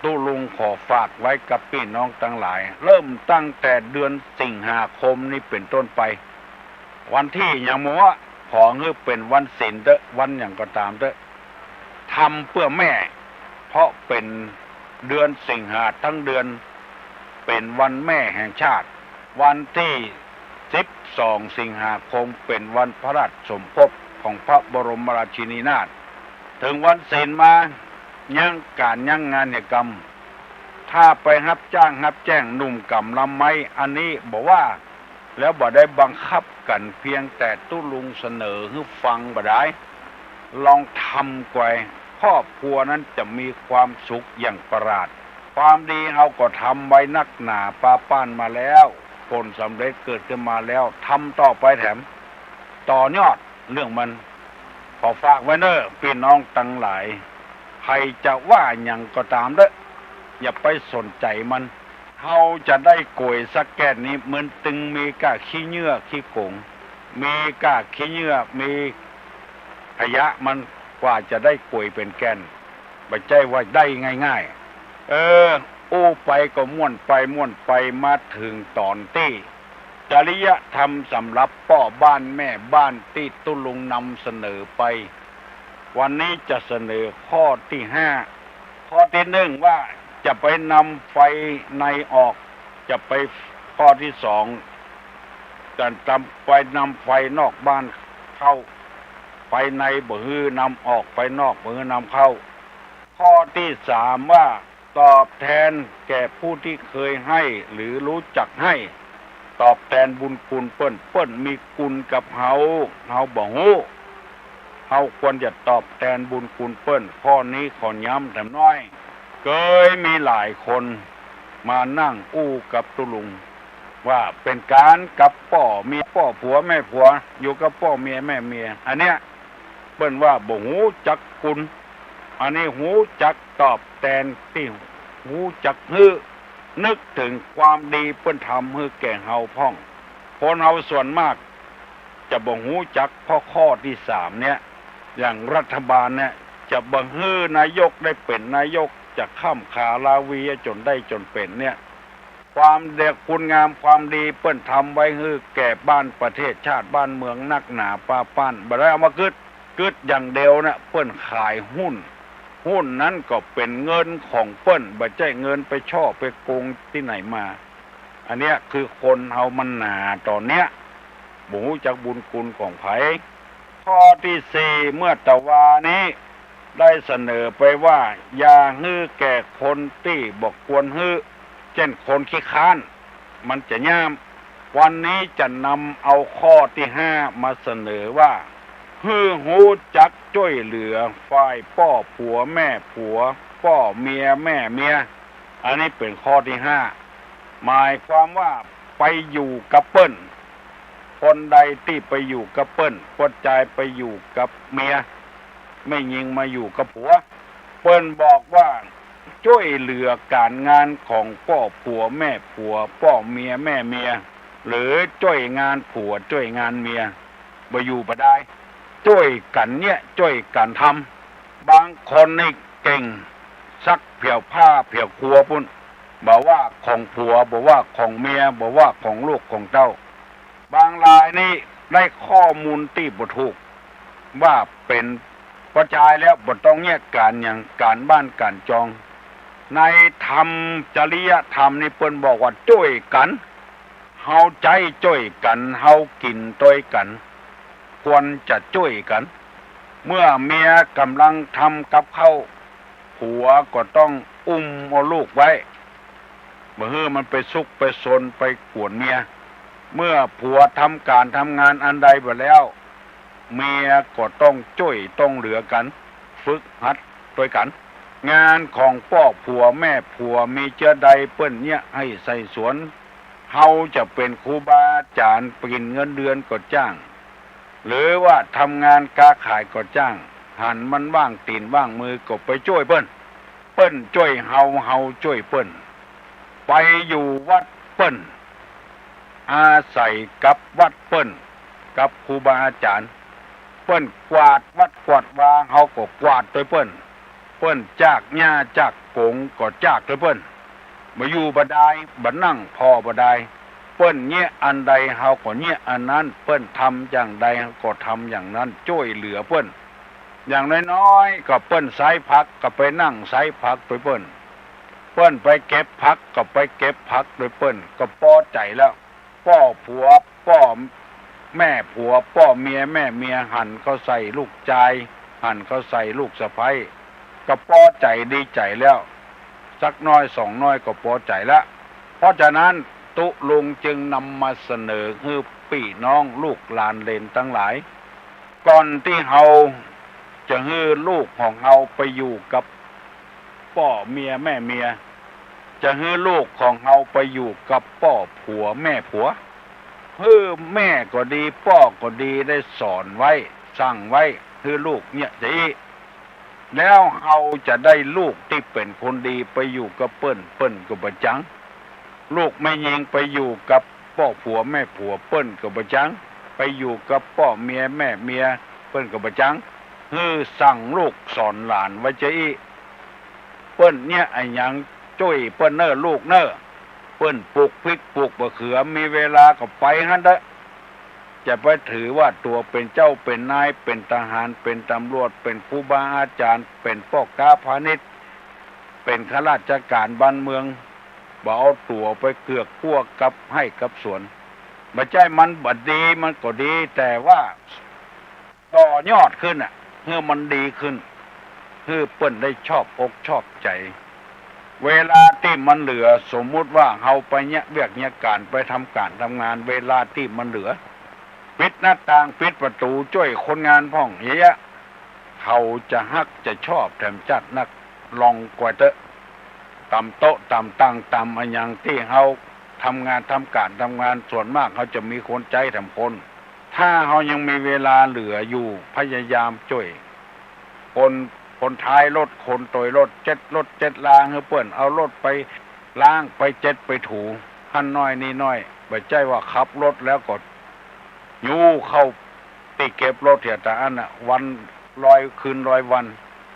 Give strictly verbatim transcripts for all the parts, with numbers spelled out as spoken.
ตุ๊ลุงขอฝากไว้กับปี้น้องตังหลาย เริ่มตั้งแต่เดือนสิงหาคมนี้เป๋นต้นไป วันตี้หยังบ่ฮู้ ขอหื้อเป๋นวันศีลเต๊อะ วันหยังก็ต๋ามเต๊อะ ทำเปื้อแม่ เพราะเป๋นเดือนสิงหาตึงเดือน เป๋นวันแม่แห่งชาติ วันตี้สิบสองสิงหาคมเป๋นวันพระราชสมภพของพระบรมราชินีนาถ เถิงวันศีลมา ยั้งก๋านยั้งงานเหียกรรม ถ้าไปฮับจ้างฮับแจ้งนุ่งก๋ำลำไม้ อันนี้บ่ว่า แล้วบ่ได้บังคับกั๋น เพียงแต่ตุ๊ลุงเสนอหื้อฟังบ่ดาย ลองทำไกว ครอบครัวนั้นจะมีความสุขอย่างประหลาด ความดีเฮาก็ทำไว้นักหนาปาป้านมาแล้ว ผลสำเร็จเกิดขึ้นมาแล้ว ทำต่อไปแถม ต่อยอดเรื่องมัน ขอฝากไว้เน่อปี้น้องตังหลาย ใผจะว่าหยังก็ต๋ามเต๊อะ อย่าไปสนใจ๋มัน เฮาจะได้ก๋วยสักแก้นนี้ มันตึงมีก้าขี้เหยื่อขี้โก๋ง มีก้าขี้เหยื่อ มีขยะมัน กว่าจะได้ก๋วยเป๋นแก้น บ่ใจ้ว่าได้ง่ายๆ เออ อู้ไปก็ม่วนไปม่วนไป มาเถิงต๋อนตี้ จริยธรรมสำหรับป้อบ้านแม่บ้านตี้ตุ๊ลุงนำเสนอไป วันนี้จะเสนอข้อตี้ห้า ข้อตี้หนึ่งว่าจะไปนำไฟในออก จะไป ข้อตี้สอง จะนำ ไปนำไฟนอกบ้านเข้า ไฟในบ่หื้อนำออก ไฟนอกบ่หื้อนำเข้า ข้อตี้สามว่า ตอบแทนแก่ผู้ตี้เคยให้หรือรู้จักให้ ตอบแทนบุญคุณเปิ้น เปิ้นมีคุณกับเฮา เฮาบ่ฮู้ เฮาควรจะตอบแทนบุญคุณเปิ้น ข้อนี้ขอย้ำแถมน้อย เกยมีหลายคนมานั่งอู้กับตุ๊ลุง ว่าเป๋นก๋านกับป้อเมีย ป้อผัวแม่ผัว อยู่กับป้อเมียแม่เมีย อันเนี้ย เปิ้นว่าบ่ฮู้จักคุณ อันนี้ฮู้จักตอบแตนตี้ฮู้จักหื้อ นึกเถิงความดีเปิ้นทำหื้อแก่เฮาพ่อง คนเฮาส่วนมากจะบ่ฮู้จัก เพราะข้อตี้สามเนี่ย อย่างรัฐบาลเนี่ย จะบ่หื้อนายกได้เป๋นนายก จะข้ามขาราวีจ๋นได้จ๋นเป๋นเนี่ย ความเดีย คุณงามความดีเปิ้นทำไว้หื้อแก่บ้านประเทศชาติบ้านเมืองนักหนาปาป้าน บ่ได้เอามากึ๊ด กึ๊ดอย่างเดียวนะ เปิ้นขายหุ้น หุ้นนั้นก็เป๋นเงินของเปิ้น บ่ใจ้เงินไปฉ้อไปโกงตี้ไหนมา อันเนี้ยคือคนเฮามันหนาต๋อนเนี้ย บ่ฮู้จักบุญคุณของใผ ข้อตี้สี่ เมื่อตะวานี้ ได้เสนอไปว่า อย่าหื้อแก่คนตี้บ่ควรหื้อ เจ้นคนขี้ค้าน มันจะย่าม วันนี้จะนำเอาข้อตี้ห้ามาเสนอว่า หื้อฮู้จักจ้วยเหลือฝ่ายป้อผัวแม่ผัว ป้อเมียแม่เมีย อันนี้เป๋นข้อตี้ห้า หมายความว่าไปอยู่กับเปิ้น คนใดตี้ไปอยู่กับเปิ้น ป้อจายไปอยู่กับเมีย แม่ญิงมาอยู่กับผัว เปิ้นบอกว่าจ้วยเหลือก๋านงานของป้อผัวแม่ผัว ป้อเมียแม่เมีย หรือจ้วยงานผัวจ้วยงานเมีย บ่อยู่บ่ได้ จ้วยกั๋นเนี่ย จ้วยกั๋นทำ บางคนนี่เก่ง ซักเผียวผ้าเผียวครัวปู้น บ่ว่าของผัว บ่ว่าของเมีย บ่ว่าของลูกของเต้า บางรายนี่ได้ข้อมูลตี้บ่ถูก ว่าเป๋นป้อจายแล้วบ่ต้องแยกก๋านหยัง ก๋านบ้านก๋านจอง ในธรรมจริยธรรมนี่เปิ้นบอกว่าจ้วยกั๋น เฮาใจ๊จ้วยกั๋น เฮากิ๋นตวยกั๋น ควรจะจ้วยกั๋น เมื่อเมียก่ำลังทำกับข้าว ผัวก็ต้องอุ้มเอาลูกไว้ บ่หื้อมันไปซุกไปซนไปกวนเมีย เมื่อผัวทำก๋านทำงานอันใดไปแล้ว เมียก็ต้องจ้วยต้องเหลือกั๋น ฝึกหัดตวยกั๋น งานของป้อผัวแม่ผัวมีเจื้อใดเปิ้นเยียะหื้อไส่สวน เฮาจะเป๋นครูบาอาจ๋ารย์ กิ๋นเงินเดือนก็จ้าง หรือว่าทำงานก๊าขายก็จ้าง หันมันว่างตี๋นว่างมือก็ไปจ้วยเปิ้น เปิ้นจ้วยเฮา เฮาจ้วยเปิ้น ไปอยู่วัดเปิ้น อาศัยกับวัดเปิ้น กับครูบาอาจ๋ารย์ เปิ้นกวาดวัดกวาดวา เฮาก็กวาดตวยเปิ้น เปิ้นจากหญ้าจากก๋งก็จากตวยเปิ้น บ่อยู่บ่ดาย บ่นั่งผ่อบ่ดาย เปิ้นเยียะอันใดเฮาก็เยียะอันนั้น เปิ้นทำอย่างใดเฮาก็ทำอย่างนั้น จ้วยเหลือเปิ้น อย่างน้อยๆ ก็เปิ้นใซ้ผักก็ไปนั่งใซ้ผักตวยเปิ้น เปิ้นไปเก็บผักก็ไปเก็บผักตวยเปิ้น ก็ปอใจ๋แล้ว ป้อผัว ป้อแม่ผัว ป้อเมียแม่เมีย หันเข้าใส่ลูกจาย หันเข้าใส่ลูกสะใภ้ ก็ปอใจ๋ดีใจ๋แล้ว สักน้อยสองน้อยก็ปอใจ๋ละ เพราะฉะนั้นตุ๊ลุงจึงนำมาเสนอหื้อปี้น้องลูกหลานเหลนตังหลาย ก่อนตี้เฮาจะหื้อลูกของเฮาไปอยู่กับป้อเมียแม่เมีย จะหื้อลูกของเฮาไปอยู่กับป้อผัวแม่ผัว หื้อแม่ก็ดี ป้อก็ดี ได้สอนไว้ สั่งไว้ หื้อลูกเนี่ยจะอี้ แล้วเฮาจะได้ลูกตี้เป๋นคนดีไปอยู่กับเปิ้น เปิ้นก็บ่จัง ลูกแม่ญิงไปอยู่กับป้อผัวแม่ผัว เปิ้นก็บ่จัง ไปอยู่กับป้อเมียแม่เมีย เปิ้นก็บ่จัง หื้อสั่งลูกสอนหลานไว้จะอี้ เปิ้นเนี่ยอะหยังจ้วยเปิ้นเน่อลูกเน่อ เปิ้นปลูกพริกปลูกมะเขือ มีเวลาก็ไปหั้นเต๊อะ จะไปถือว่าตั๋วเป๋นเจ้าเป๋นนาย เป๋นทหาร เป๋นตำรวจ เป๋นครูบาอาจ๋ารย์ เป๋นป้อก๊าพาณิชย์ เป๋นข้าราชก๋านบ้านเมือง บ่เอาตั๋วไปเกือกกั๊วกับไฮ่กับสวน บ่ใจ้มันบ่ดี มันก็ดี แต่ว่าต่อยอดขึ้นน่ะ หื้อมันดีขึ้น หื้อเปิ้นได้ชอบอกชอบใจ๋ เวลาตี้มันเหลือ สมมุติว่าเฮาไปเยียะเวียกเยียะก๋าน ไปทำก๋านทำงาน เวลาตี้มันเหลือ ปิดหน้าต่าง ปิดประตู๋ จ้วยคนงานพ่อง เยียะ เขาจะฮักจะชอบแถมจัดนัก ลองกวยเต๊อะ ต๋ามโต๊ะ ต๋ามตัง ต๋ามอะหยังตี้เฮาทำงาน ทำก๋านทำงาน ส่วนมากเฮาจะมีคนใจ๊แถมคน ถ้าเฮายังมีเวลาเหลืออยู่ พยายามจ้วย คน คนท้ายรถ คนตวยรถ เจ็ดรถเจ็ดลา หื้อเปิ้น เอารถไปล้าง ไปเจ็ดไปถู หั้นน้อยนี่น้อย บ่ใจ้ว่าขับรถแล้วก็ยู้เข้าตี้เก็บรถเหีย แต่อันน่ะ วันร้อยคืนร้อยวัน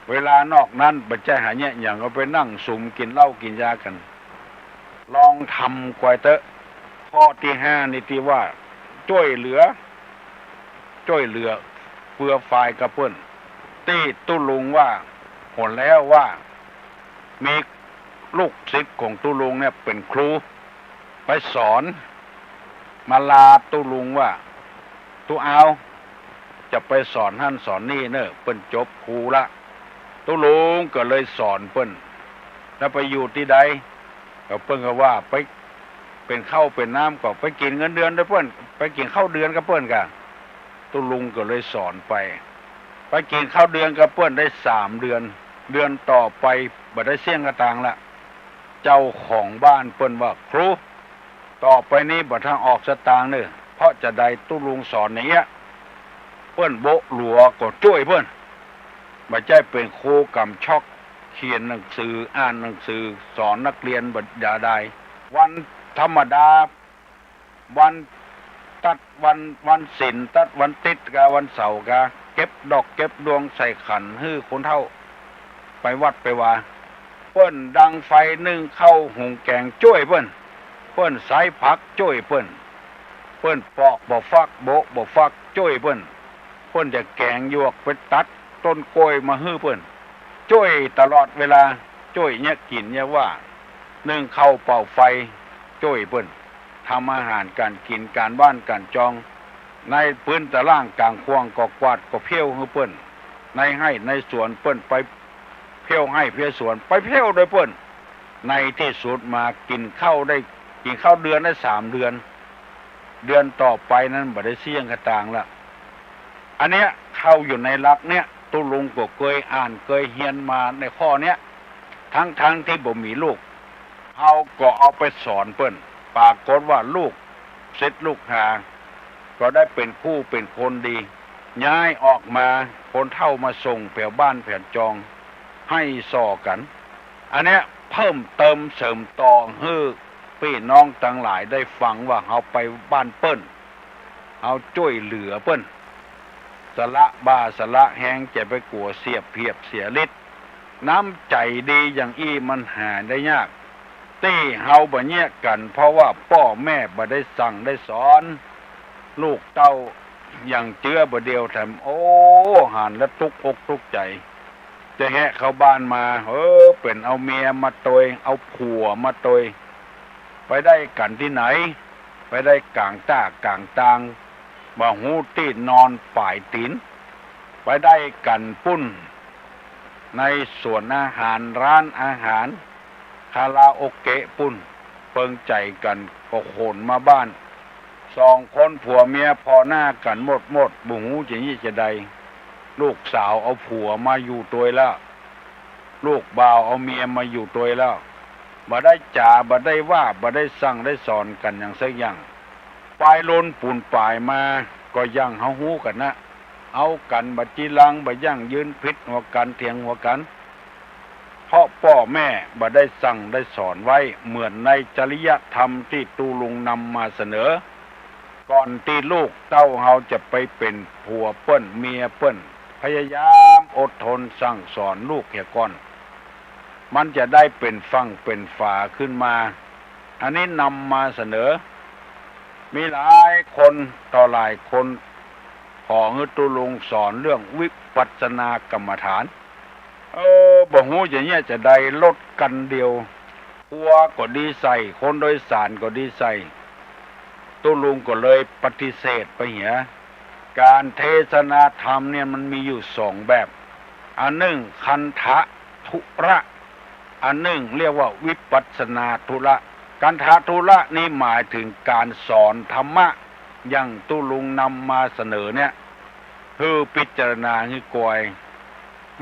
เวลานอกนั้นบ่ใจ้หาเยียะหยัง ก็ไปนั่งสุมกิ๋นเหล้ากิ๋นยากั๋น ลองทำกวยเต๊อะ ข้อตี้ห้านี่ตี้ว่า จ้วยเหลือ จ้วยเหลือเฟือฟายกับเปิ้น ตี้ตุ๊ลุงว่า หนแล้วว่า มีลูกศิษย์ของตุ๊ลุงเนี่ยเป๋นครู ไปสอน มาลาตุ๊ลุงว่า ตุ๊อาว จะไปสอนหั้นสอนนี่เน่อ เปิ้นจบครูละ ตุ๊ลุงก็เลยสอนเปิ้น แล้วไปอยู่ตี้ใด ก็เปิ้นก็ว่าไป เป๋นข้าวเป๋นน้ำก็ไปกิ๋นเงินเดือนตวยเปิ้น ไปกิ๋นข้าวเดือนกับเปิ้นก่ะ ตุ๊ลุงก็เลยสอนไป ไปกิ๋นข้าวเดือนกับเปิ้นได้สามเดือน เดือนต่อไปบ่ได้เสี้ยงกะตางละ เจ้าของบ้านเปิ้นว่า ครู ต่อไปนี้บ่ต้องออกสตางค์เน่อ เพราะจาใดตุ๊ลุงสอนอย่างเงี้ย เปิ้นโบ๊ะหลัวก็จ้วยเปิ้น บ่ใจ้เป๋นครูก๋ำช็อก เขียนหนังสือ อ่านหนังสือ สอนนักเรียนบ่ดาดาย วันธรรมดา วันตัดวัน วันศีล ตัดวันติดกาวันเสาร์กา เก็บดอกเก็บดวงใส่ขันหื้อคนเฒ่า ไปวัดไปวา เปิ้นดังไฟนึ่งข้าวหุงแกงจ้วยเปิ้น เปิ้นใซ้ผักจ้วยเปิ้น เปิ้นปอกบ่อฟัก โบ๊ะบ่อฟักจ้วยเปิ้น เปิ้นจะแกงหยวก ไปตัดต้นกล้วยมาหื้อเปิ้น จ้วยตลอดเวลา จ้วยเยียะกิ๋นเยียะว่า นึ่งข้าวเป่าไฟจ้วยเปิ้น ทำอาหารก๋านกิ๋น ก๋านบ้านก๋านจอง ในปื๊นตะล่างก๋างข่วางก็กวาดก็เผี้ยวหื้อเปิ้น ในไฮ่ในสวนเปิ้นไปเผี้ยวไฮ่เผี้ยวสวน ไปเผี้ยวตวยเปิ้น ในตี้สุดมากิ๋นข้าวได้ กิ๋นข้าวเดือนได้สามเดือน เดือนต่อไปนั้นบ่ได้เสี้ยงกะตางละ อันเนี้ยเข้าอยู่ในหลักเนี้ย ตุ๊ลุงก็เกยอ่านเกยเฮียนมาในข้อเนี้ย ทั้งๆ ตี้บ่มีลูก เฮาก็เอาไปสอนเปิ้น ปรากฏว่าลูกศิษย์ลูกหา ก็ได้เป๋นคู่เป๋นคนดี ย้ายออกมา คนเฒ่ามาส่งแผวบ้านแผวจอง ไฮ่ส่อกั๋น อันเนี้ยเพิ่มเติมเสริมต่อหื้อปี้น้องตังหลายได้ฟังว่าเฮาไปบ้านเปิ้น เฮาจ้วยเหลือเปิ้น สละบ่าสละแฮง จะไปกั๋วเสียเปรียบเสียฤทธิ์ น้ำใจ๋ดีอย่างอี้มันหาได้ยาก ตี้เฮาบ่าเยียะกั๋น เพราะว่าป้อแม่บ่ได้สั่งได้สอน ลูกเต้ายังเจื้อบ่าเดียวแถม โอ้ หันแล้วตุ๊กอกตุ๊กใจ๋ จะแฮะเข้าบ้านมา เออ เป๋นเอาเมียมาตวย เอาผัวมาตวย ไปได้กั๋นตี้ไหน ไปได้ก๋างต้าก๋างตาง บ่ฮู้ตี้นอนป๋ายตี๋น ไปได้กั๋นปุ้น ในสวนอาหาร ร้านอาหาร คาราโอเกะปุ้น เปิงใจ๋กั๋นก็โขนมาบ้าน สองคนผัวเมียผ่อหน้ากั๋นหมดๆ บ่ฮู้จะเยียะจะใด ลูกสาวเอาผัวมาอยู่ตวยแล้ว ลูกบ่าวเอาเมียมาอยู่ตวยแล้ว บ่ได้จ๋า บ่ได้ว่า บ่ได้สั่งได้สอนกั๋นอย่างสักอย่าง ปายลุนปูนป๋ายมา ก็อย่างเฮาฮู้กั๋นนะ เอากั๋นบ่จีรัง บ่ยั่งยืน ผิดหัวกั๋น เถียงหัวกั๋น เพราะป้อแม่บ่ได้สั่งได้สอนไว้ เหมือนในจริยธรรมตี้ตุ๊ลุงนำมาเสนอ ก่อนตี้ลูกเต้าเฮาจะไปเป๋นผัวเปิ้นเมียเปิ้น พยายามอดทนสั่งสอนลูกเหียก่อน มันจะได้เป๋นฝั่งเป๋นฝาขึ้นมา อันนี้นำมาเสนอ มีหลายคนต่อหลายคน ขอหื้อตุ๊ลุงสอนเรื่องวิปัสสนากรรมฐาน เออ บ่ฮู้จะเยียะจะใด รถคันเดียว ครัวก็ดีใส่ คนโดยสารก็ดีใส่ ตุ๊ลุงก็เลยปฏิเสธไปเหีย ก๋านเทศนาธรรมเนี่ยมันมีอยู่สองแบบ อันนึ่งคันธะธุระ อันนึ่งเรียกว่าวิปัสสนาธุระ คันธะธุระนี่หมายเถิงก๋านสอนธรรมะ อย่างตุ๊ลุงนำมาเสนอเนี่ย หื้อพิจารณาหื้อกวย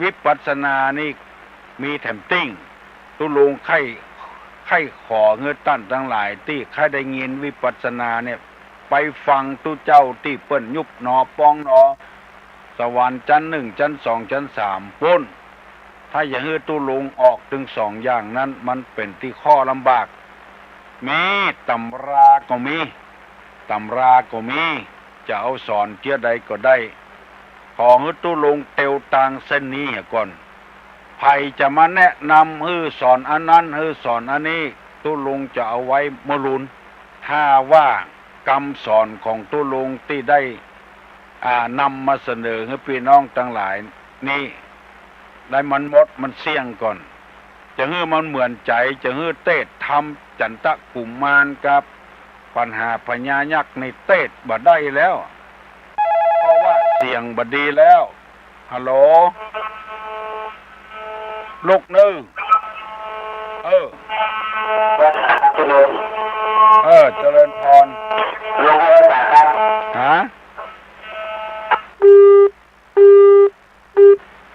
วิปัสสนานี่มีแถมติ้ง ตุ๊ลุงใค่ ใค่ขอหื้อต้านตังหลายตี้ใค่ได้ยินวิปัสสนาเนี่ย ไปฟังตุ๊เจ้าตี้เปิ้นยุบหนอปองหนอ สวรรค์จั๊นนึ่ง จั๊นสอง จั๊นสามปุ้น ถ้าจะหื้อตุ๊ลุงออกตึงสองอย่างนั้น มันเป๋นตี้ข้อลำบาก มีต๋ำราก็มี ต๋ำราก็มี จะเอาสอนเตื้อใดก็ได้ ขอหื้อตุ๊ลุงเตียวตางเส้นนี้เหียก่อน ใผจะมาแนะนำหื้อสอนอันนั้น หื้อสอนอันนี้ ตุ๊ลุงจะเอาไว้เมื่อลุน ถ้าว่ากำสอนของตุ๊ลุงตี้ได้ อ่า นำมาเสนอหื้อปี้น้องตังหลายนี้ ได้มันหมดมันเสี้ยงก่อน จะหื้อมันเหมือนใจ๋ จะหื้อเตสน์ธรรมจันตกุมารกับปัญหาพญายักษ์นี่เตสน์บ่ได้แล้ว เพราะว่าเสียงบ่ดีแล้ว ฮัลโหล ลูกนึ่ง เออ เจริญ เออ เจริญพร หลวงพ่อจ๋าครับ ฮะ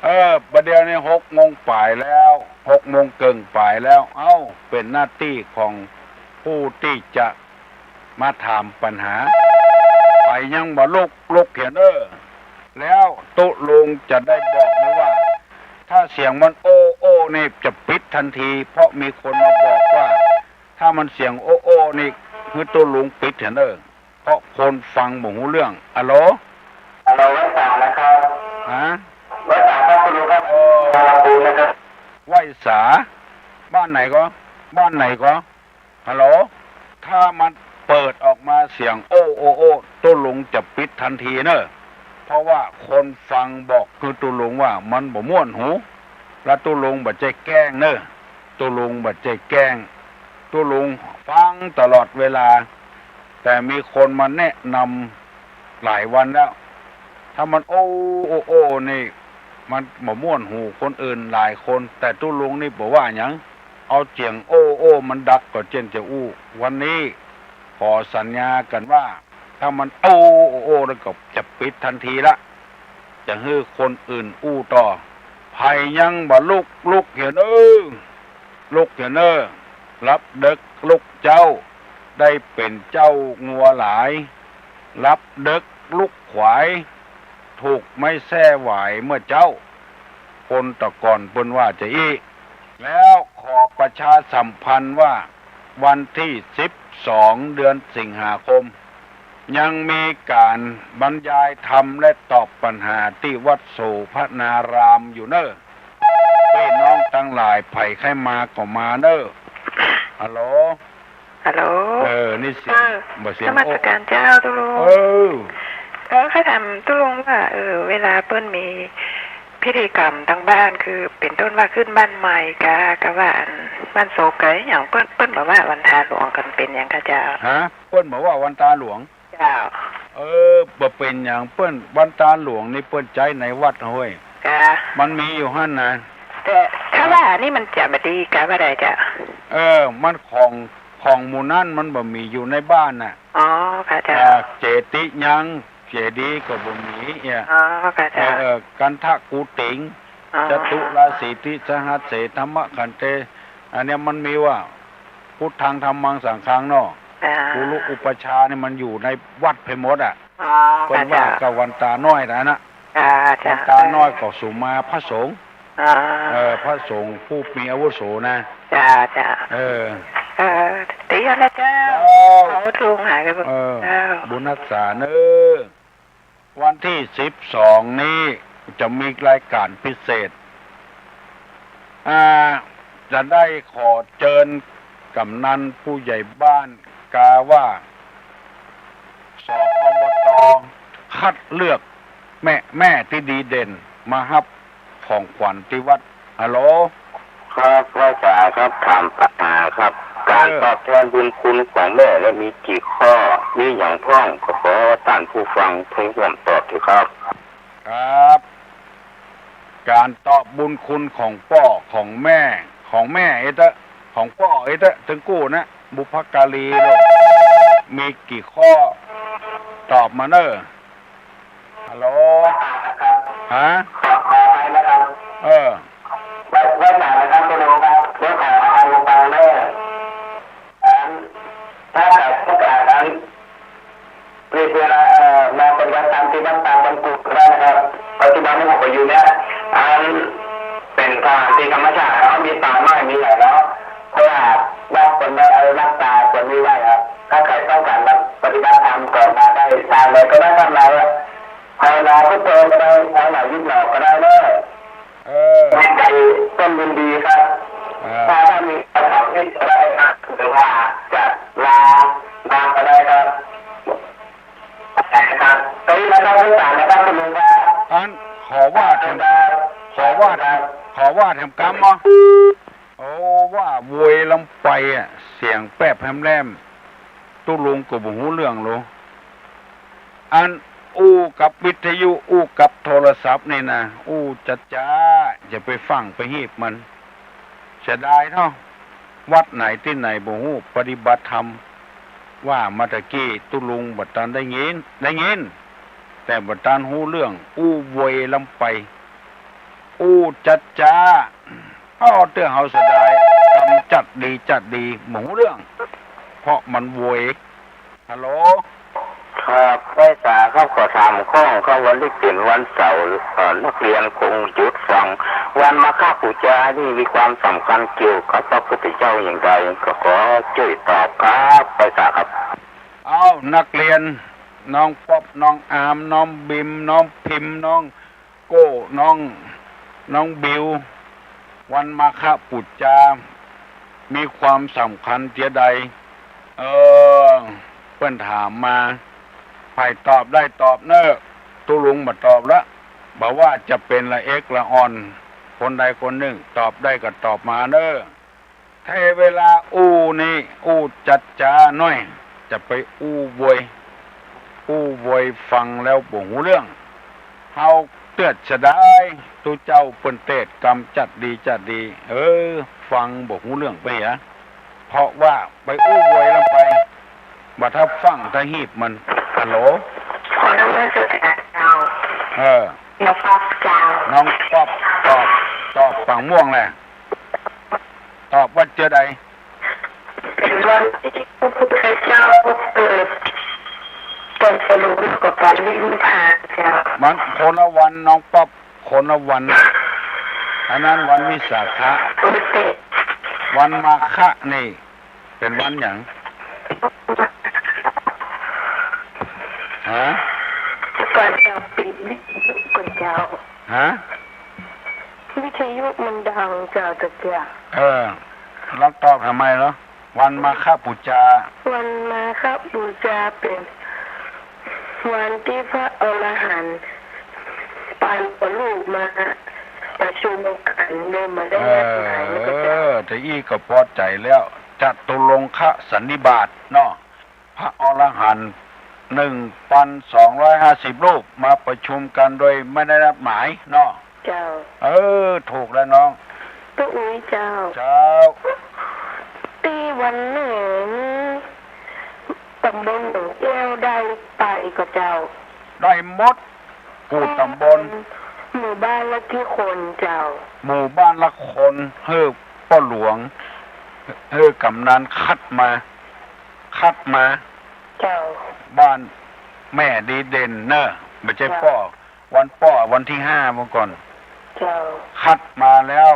เออ บ่าเดี่ยวนี้หกโมงป๋ายแล้ว หกโมงเกิ่งป๋ายแล้ว เอ้า เป๋นหน้าตี้ของผู้ตี้จะมาถามปัญหา ใผยังบ่ลุก ลุกเหียเน่อ แล้วตุ๊ลุงจะได้บอกหื้อว่า ถ้าเสียงมันโอ้โอ้นี่จะปิดตันที เพราะมีคนมาบอกว่า ถ้ามันเสียงโอ้โอ้นี่ หื้อตุ๊ลุงปิดเหียเน่อ เพราะคนฟังบ่ฮู้เรื่อง อะโหล อะโหล ไหว้สานะครับ ฮะ ไหว้สาครับตุ๊ลุงครับ เออ ไหว้สา บ้านไหนก็ บ้านไหนก็ ฮัลโหล ถ้ามันเปิดออกมาเสียงโอ้โอ้โอ้ ตุ๊ลุงจะปิดตันทีเน่อ เพราะว่าคนฟังบอกหื้อตุ๊ลุงว่ามันบ่ม่วนหู และตุ๊ลุงบ่ใจ้แกล้งเน่อ ตุ๊ลุงบ่ใจ้แกล้ง ตุ๊ลุงฟังตลอดเวลา แต่มีคนมาแนะนำหลายวันแล้ว ถ้ามันโอ้โอ้โอ้นี่ มันบ่ม่วนหูคนอื่นหลายคน แต่ตุ๊ลุงนี่บ่ว่าหยัง เอาเสียงโอ้โอ้มันดับก่อเจ้นจะอู้ วันนี้ขอสัญญากั๋นว่า ถ้ามันโอ้โอ้โอ้แล้วก็จะปิดตันทีละ จะหื้อคนอื่นอู้ต่อ ใผยังบ่ลุก ลุกเหียเน่อ ลุกเหียเน่อ ลับเดิ็กลุกเจ๊า ได้เป๋นเจ้างัวหลาย ลับเดิ็กลุกขวาย ถูกไม้แส้หวายเมื่อเจ๊า คนตะก่อนเปิ้นว่าจะอี้ แล้วขอประชาสัมพันธ์ว่า วันตี้สิบสอง เดือนสิงหาคม ยังมีก๋านบรรยายธรรมและตอบปัญหาตี้วัดโสภณารามอยู่เน่อ ปี้น้องตังหลาย ใผใค่มาก็มาเน่อ ฮัลโหล ฮัลโหล เออ นี่เสียง เออ บ่เสียง นมัสการเจ้าตุ๊ลุง เออ เออ ข้าถามตุ๊ลุงว่า เออ เวลาเปิ้นมีพิธีกรรมตางบ้าน คือเป๋นต้นว่าขึ้นบ้านใหม่กา กาว่าอันบ้านศพกาอะหยัง เปิ้น เปิ้นบ่าว่าวันตาหลวงกั๋นเป๋นหยังกาเจ้า ฮะ เปิ้นบ่าว่าวันตาหลวง เจ้า เออ บ่เป๋นหยัง เปิ้น วันตาหลวงนี่เปิ้นใจ๊ในวัดเฮ้ย กา มันมีอยู่หั้นนะ แต่ถ้าว่าอันนี้มันจะบ่ดีกาว่าใดเจ้า เออ มันของ ของหมู่นั้นมันบ่มีอยู่ในบ้านน่ะ อ๋อ กาเจ้า อ่า เจติยัง เจดีย์ก็บ่มีเนี่ย อ๋อ กาเจ้า เออ เออ กันทะกูติง อ๋อ จตุรสีติสหัสเส ธัมมะขันเต อันเนี้ยมันมีว่า พุทธัง ธัมมัง สังฆังเนาะ อ่า กุรุอุปัชฌาย์นี่มันอยู่ในวัดไปหมดอะ อ๋อ เปิ้นว่า ค่ะเจ้า กาวันตาน้อยนะนะ ค่ะเจ้า วันตาน้อยก็สุมาพระสงฆ์ อ่า เออ พระสงฆ์ผู้มีอาวุโสนะ เจ้า เจ้า เออ เออ เดี๋ยวนะเจ้า เจ้า ขอทุงหายไป เออ เจ้า บุญรักษาเนอะ วันตี้สิบสองนี้จะมีรายก๋านพิเศษ อ่า จะได้ขอเจิญกำนันผู้ใหญ่บ้านกาว่า ส อบ ต คัดเลือกแม่ แม่ตี้ดีเด่นมาฮับของขวัญตี้วัด ฮัลโหล ครับ ไหว้สาครับ ถามปัญหาครับ เออ ก๋านตอบแตนบุญคุณของแม่และมีกี่ข้อ มีหยังพ่อง ก็ขอต้านผู้ฟังได้ฮ่วมตอบเต๊อะครับ ครับ ก๋านตอบบุญคุณของป้อของแม่ ของแม่เอ๊ะเต๊อะ ของป้อเอ๊ะเต๊อะ ตึงกู้นะ บุพการีลูก มีกี่ข้อ ตอบมาเน่อ ฮัลโหล ฮะ ขอ ขออภัยนะครับ เออ ไหว้ ไหว้สานะครับ คุณลุงครับ เดี๋ยวขออภัยฟังเน่อ อัน ถ้าเกิดต้องก๋านอัน มีเวลา เอ่อ มาปฏิบัติธรรมตี้วัดป่าดอนกู่ก็ได้นะครับ ปัจจุบันนี้ผมก็อยู่เนี่ย อัน เป๋นสถานตี้ธรรมชาติ เขามีป่าน้อย มีหยังเนาะ เพราะว่าวัดคนได้ เอ่อ วัดป่าคนมีไว้ครับ ถ้าใครต้องการมาปฏิบัติธรรมก็มาได้ ตามเลยก็ได้ครับ มา ภาวนาพุทโธก็ได้ ภาวนายุบหนอก็ได้เนอะ เออ ต้นบุญดีครับ อ่า ถ้าท่านมีคำถามที่จะได้ครับ หรือว่าจะลา ลาก็ได้ครับ ครับ ตรงนี้นะครับ ลูกสาวนะครับ คุณลุงครับ อัน ขอว่าแถม ขอว่าแถม ขอว่าแถมกำเนาะ โอ้ ว่าโวยลำไปอะ เสียงแป๊บแหมแหลม ตุ๊ลุงก็บ่ฮู้เรื่องโล อันอู้กับวิทยุ อู้กับโทรศัพท์นี่นะ อู้จ๊าๆ จะไปฟังไปฮีบมัน เสียดายเนาะ วัดไหนตี้ไหนบ่ฮู้ ปฏิบัติธรรม ว่ามาตะกี้ตุ๊ลุงบ่ตันได้ยิน ได้ยิน แต่บ่ตันฮู้เรื่อง อู้โวยลำไป อู้จ๊าๆ อ้อ เตื้อเฮาเสียดาย กำจัดดีจัดดี บ่ฮู้เรื่อง เพราะมันโวย ฮัลโหล ครับ ไหว้สาครับ ขอถามข้องครับ วันนี้เป๋นวันเสาร์ เอ่อ นักเรียนคงหยุดฟัง วันมาฆปูจานี่มีความสำคัญเกี่ยวกับพระพุทธเจ้าอย่างไร ก็ขอจ้วยตอบครับ ไหว้สาครับ เอ้า นักเรียน น้องป๊อป น้องอาร์ม น้องบิม น้องพิม น้อง โก้ น้อง น้องบิว วันมาฆปูจา มีความสำคัญเจียใด เออ เปิ้นถามมา ใผตอบได้ตอบเน่อ ตุ๊ลุงบ่ตอบละ บ่ว่าจะเป๋นละเอกละอ่อน คนใดคนนึ่ง ตอบได้ก็ตอบมาเน่อ ถ้าเวลาอู้นี่ อู้จ๊าๆ หน้อย จะไปอู้โวย อู้โวยฟังแล้วบ่ฮู้เรื่อง เฮาเตื้อเสียดาย ตุ๊เจ้าเปิ้นเตศน์กำจัดดีจัดดี เออ ฟังบ่ฮู้เรื่องไปอะ เพราะว่าไปอู้โวยลำไป บ่าถ้าฟังถ้าฮีบมัน ฮัลโหล ขอนมัสการเจ้า เออ น้องป๊อปเจ้า น้องป๊อป ตอบ ตอบปางม่วงแหละ ตอบว่าเจียใด เป๋นวันตี้พระพุทธเจ้าเกิด ตรัสรู้แล้วก็ปรินิพพานเจ้า มันคนละวันน้องป๊อป คนละวัน อันนั้นวันวิสาขะ วันมาฆะนี่ เป๋นวันหยัง ฮะ ก่อนเจ้าปีนี้ ก่อนเจ้า ฮะ วิทยุมันดังเจ้า ตะเกียะ เออ แล้วตอบทำไมเหรอ วันมาฆบูชา วันมาฆบูชาเป๋นวันตี้พระอรหันต์ปานพ่อลูกมาประชุมกั๋น เลยบ่ได้นัดหมาย เออ นะเจ้า แต่อี้ก็ปอใจ๋แล้ว จตุรงคสันนิบาตเนาะ พระอรหันต์ หนึ่งพันสองร้อยห้าสิบ รูป มาประชุมกั๋นโดยไม่ได้นัดหมายเนาะ เจ้า เออ ถูกแล้วน้อง ตุ๊อุ๊ยเจ้า เจ้า ตี้วันแม่นี้ ต๋ำบลหนองแก้วได้ไปก่อเจ้า ได้หมด กู้ต๋ำบล หมู่บ้านละกี่คนเจ้า หมู่บ้านละคน หื้อป้อหลวง หื้อกำนัลคัดมา คัดมา เจ้า บ้านแม่ดีเด่นเน่อ บ่ใจ้ เจ้า ป้อ วันป้อวันตี้ห้าเมื่อก่อน เจ้า คัดมาแล้ว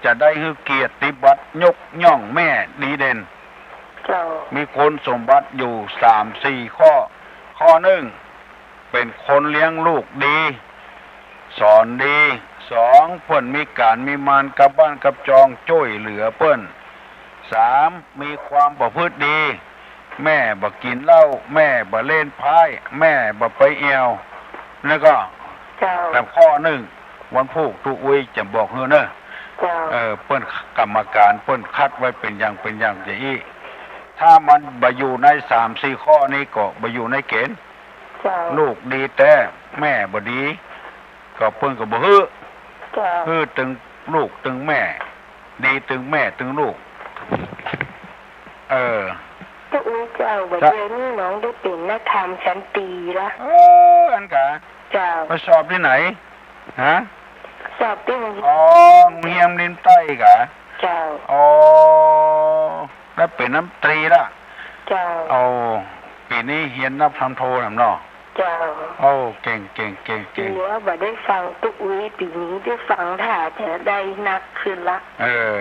จะได้หื้อเกียรติบัตรยกย่องแม่ดีเด่น เจ้า มีคุณสมบัติอยู่สามสี่ข้อ ข้อหนึ่ง เป๋นคนเลี้ยงลูกดี สอนดี สอง เปิ้นมีก๋านมีมานกับบ้านกับจองจ้วยเหลือเปิ้น สาม มีความประพฤติดี แม่บ่กิ๋นเหล้า แม่บ่เล่นไพ่ แม่บ่ไปแอ่ว แล้วก็ เจ้า แต่ข้อหนึ่ง วันพูกตุ๊อุ๊ยจะบอกหื้อเน่อ เจ้า เออ เปิ้นกรรมการเปิ้นคัดไว้เป๋นอย่างเป๋นอย่างจะอี้ ถ้ามันบ่อยู่ในสามสี่ข้อนี้ก็บ่อยู่ในเกณฑ์ เจ้า ลูกดีแต๊ แม่บ่ดี ก็เปิ้นก็บ่หื้อ เจ้า หื้อตึงลูกตึงแม่ ดีตึงแม่ตึงลูก เออ ตุ๊อุ๊ยเจ้า บ่า เจ้า เดี๋ยวนี้น้องได้เป๋นนักธรรมชั้นตรีละ เออ อันกา เจ้า ไปสอบตี้ไหน ฮะ สอบตี้โฮงเฮียน อ๋อ โฮงเฮียนริมใต้กา เจ้า อ๋อ ได้เป๋นนักธรรมตรีละ เจ้า เอา ปี๋นี้เฮียนนับธรรมโทนำเนาะ เจ้า โอ้ เก่ง เก่ง เก่ง เก่ง เหลือบ่ได้ฟังตุ๊อุ๊ย ปี๋นี้ได้ฟัง ถ้าจะได้นักขึ้นละ เออ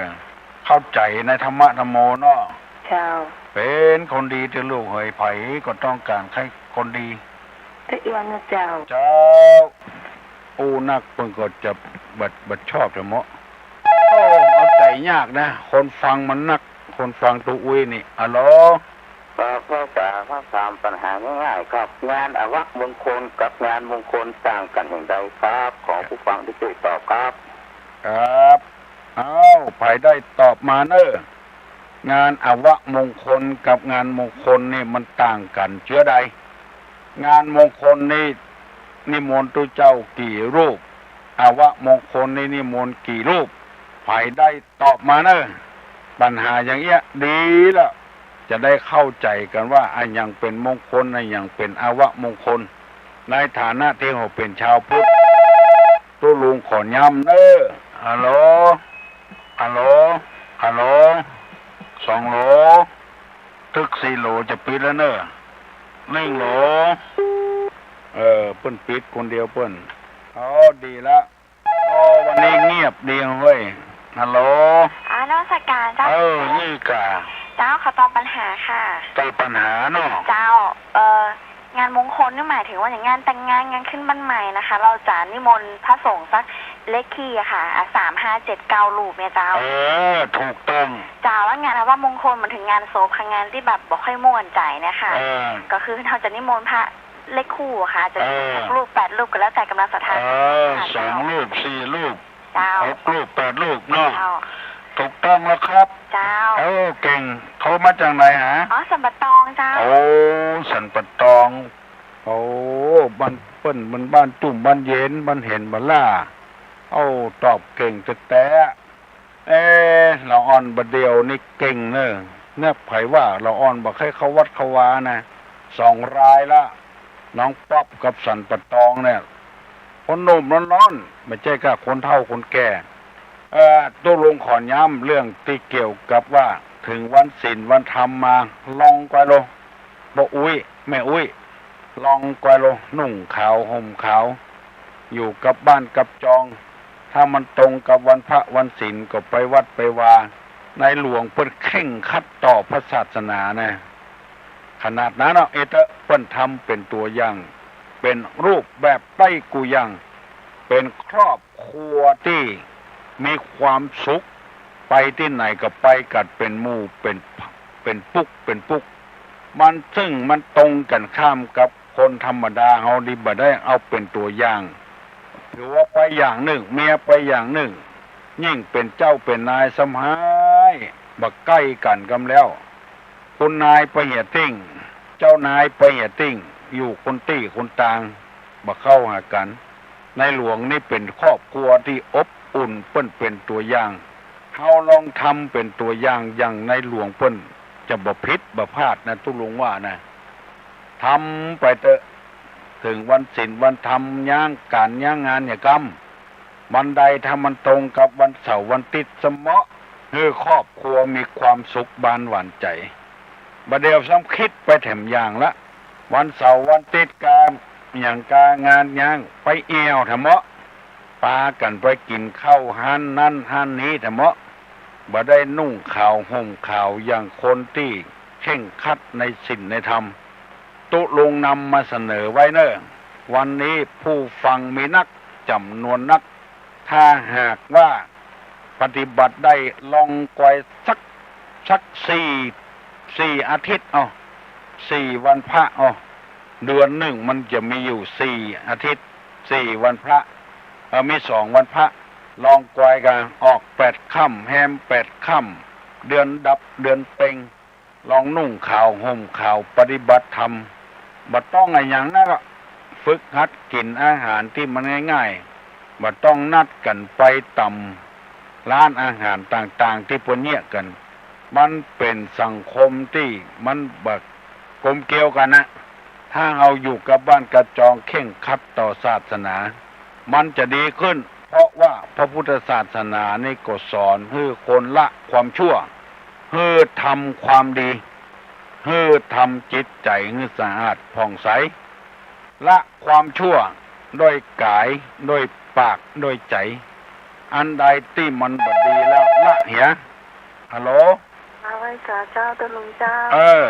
เข้าใจ๋ในธรรมะธรรมโมเนาะ เจ้า เป๋นคนดีเต๊อะลูกเหย ใผก็ต้องก๋านใค่คนดี ตะเอียนนะเจ้า เจ้า อู้นักเปิ้นก็จะบ่ บ่ชอบจะเหมาะ โอ้ เอาใจ๋ยากนะ คนฟังมันนัก คนฟังตุ๊อุ๊ยนี่ อะโหล ครับ พ่อจ๋าครับ ถามปัญหาง่ายๆ ครับ งานอวมงคลกับงานมงคลต่างกั๋นอย่างใดครับ ขอผู้ฟังได้ช่วยตอบครับ ครับ อ้าว ใผได้ตอบมาเน่อ งานอวมงคลกับงานมงคลนี่มันต่างกั๋นเจื้อใด งานมงคลนี่นิมนต์ตุ๊เจ้ากี่รูป อวมงคลนี่นิมนต์กี่รูป ใผได้ตอบมาเน่อ ปัญหาอย่างเอี้ยดีละ จะได้เข้าใจ๋กั๋นว่าอะหยังเป๋นมงคล อะหยังเป๋นอวมงคล ในฐานะตี้เฮาเป๋นชาวพุทธ ตุ๊ลุงขอย้ำเน่อ อะโหล อะโหล อะโหล สองโหล ตึกสี่โหลจะปิดแล้วเน่อ นึ่งโหล เออ เปิ้นปิดคนเดียวเปิ้น อ๋อ ดีละ อ๋อ วันนี้เงียบดีเฮ้ย ฮัลโหล อ่านมัสก๋านเจ้า เออ นี่ก่า เจ้า ขอตอบปัญหาค่ะ ตอบปัญหาเนาะ เจ้า เอ่อ งานมงคลนี่หมายเถิงว่าอย่างงานแต่งงาน งานขึ้นบ้านใหม่นะคะ เฮาจะนิมนต์พระสงฆ์สักเลขคี่อะค่ะ อ่ะ สาม ห้า เจ็ด เก้า รูปเนี่ยเจ้า เออ ถูกต้อง เจ้า แล้วงานอวมงคลมันเถิงงานศพค่ะ งานตี้แบบบ่ค่อยม่วนใจ๋เนี่ยค่ะ เออ ก็คือเฮาจะนิมนต์พระเลขคู่อะค่ะ จะ เออ หกรูป แปดรูป ก็แล้วแต่ก๋ำลังศรัทธา เออ ค่ะ สองรูป สี่รูป เจ้า หกรูป แปดรูปเนาะ เจ้า ถูกต้องแล้วครับ เจ้า เออ เก่ง โทรมาจากไหนฮะ อ๋อ สันป่าตองเจ้า โอ้ สันป่าตอง โอ้ บ้านเปิ้นมันบ้านจุ่มบ้านเย็น บ้านเห็นบ้านล่า เอ้า ตอบเก่งแต๊ๆ เอ๊ะ ละอ่อนบ่าเดี่ยวนี่เก่งเน่อ เนี่ย ใผว่าละอ่อนบ่ใค่เข้าวัดเข้าวานะ สองรายละ น้องป๊อปกับสันป่าตองเนี่ย คนหนุ่มน้อนๆ บ่ใจ้ก้าคนเฒ่าคนแก่ เอ่อ ตุ๊ลุงขอย้ำเรื่องตี้เกี่ยวกับว่าเถิงวันศีลวันธรรมมา ลองกอยโล ป้ออุ๊ย แม่อุ๊ย ลองกอยโล นุ่งขาวห่มขาว อยู่กับบ้านกับจอง ถ้ามันตรงกับวันพระวันศีลก็ไปวัดไปวา ในหลวงเปิ้นเคร่งครัดต่อพระศาสนานะ ขนาดนั้นเนาะ เอเต๊อะ เปิ้นทำเป๋นตั๋วอย่าง เป๋นรูปแบบใต้กู่อย่าง เป๋นครอบ ครัวตี้มีความสุข ไปตี้ไหนก็ไปกั๋นเป๋นหมู่ เป๋น เป๋นปุ๊ก เป๋นปุ๊ก มันซึ่งมันตรงกั๋นข้ามกับคนธรรมดาเฮาดี บ่ได้เอาเป๋นตั๋วอย่าง ผัวไปอย่างนึ่ง เมียไปอย่างนึ่ง ยิ่งเป๋นเจ้าเป๋นนายซ้ำฮ้าย บ่ใก้กั๋นกำแล้ว คุณนายไปเหียติ่ง เจ้านายไปเหียติ่ง อยู่คนตี้คนตาง บ่เข้าหากั๋น ในหลวงนี่เป๋นครอบครัวตี้อบอุ่น เปิ้นเป๋นตั๋วอย่าง เฮาลองทำเป๋นตั๋วอย่าง อย่างในหลวงเปิ้น จะบ่ผิดบ่พลาดนะ ตุ๊ลุงว่านะ ทำไปเต๊อะ เถิงวันศีลวันธรรม ย้างก๋านย้างงานเหียกำ วันใดถ้ามันตรงกับวันเสาร์วันติ๊ดสะเมาะ หื้อครอบครัวมีความสุขบานหวานใจ๋ บ่าเดี่ยวซ้ำกึ๊ดไปแถมอย่างละ วันเสาร์วันติ๊ดกา อย่างกางานย้าง ไปเอี่ยวแถมเมาะ ปากั๋นไปกิ๋นข้าวฮ้านนั้นฮ้านนี้แถมเมาะ บ่ได้นุ่งขาวห่มขาวอย่างคนตี้เคร่งครัดในศีลในธรรม ตุ๊ลุงนำมาเสนอไว้เน่อ วันนี้ผู้ฟังมีนักจ๋ำนวนนัก ถ้าหากว่าปฏิบัติได้ลองกอยสัก สักสี่ สี่อาทิตย์ เอา สี่วันพระ เอา เดือนนึ่งมันจะมีอยู่สี่อาทิตย์ สี่วันพระ เอ่อ มีสองวันพระ ลองกอยกั๋น ออกแปดค่ำ แฮมแปดค่ำ เดือนดับเดือนเป็ง ลองนุ่งขาวห่มขาว ปฏิบัติธรรม บ่ต้องอะหยังนักอะ ฝึกหัดกิ๋นอาหารตี้มันง่ายๆ บ่ต้องนัดกั๋นไปต๋ามร้านอาหารต่างๆ ตี้เปิ้นเยียะกั๋น มันเป๋นสังคมตี้มันบ่กลมเกลียวกั๋นนะ ถ้าเฮาอยู่กับบ้านกับจองเคร่งครัดต่อศาสนา มันจะดีขึ้น เพราะว่าพระพุทธศาสนานี่ก็สอนหื้อคนละความชั่ว หื้อทำความดี หื้อทำจิตใจ๋หื้อสะอาดผ่องใส ละความชั่วด้วยก๋าย ด้วยปาก ด้วยใจ๋ อันใดตี้มันบ่ดีแล้วละเหีย ฮัลโหล เอาไว้สาเจ้า ตุ๊ลุงเจ้า เออ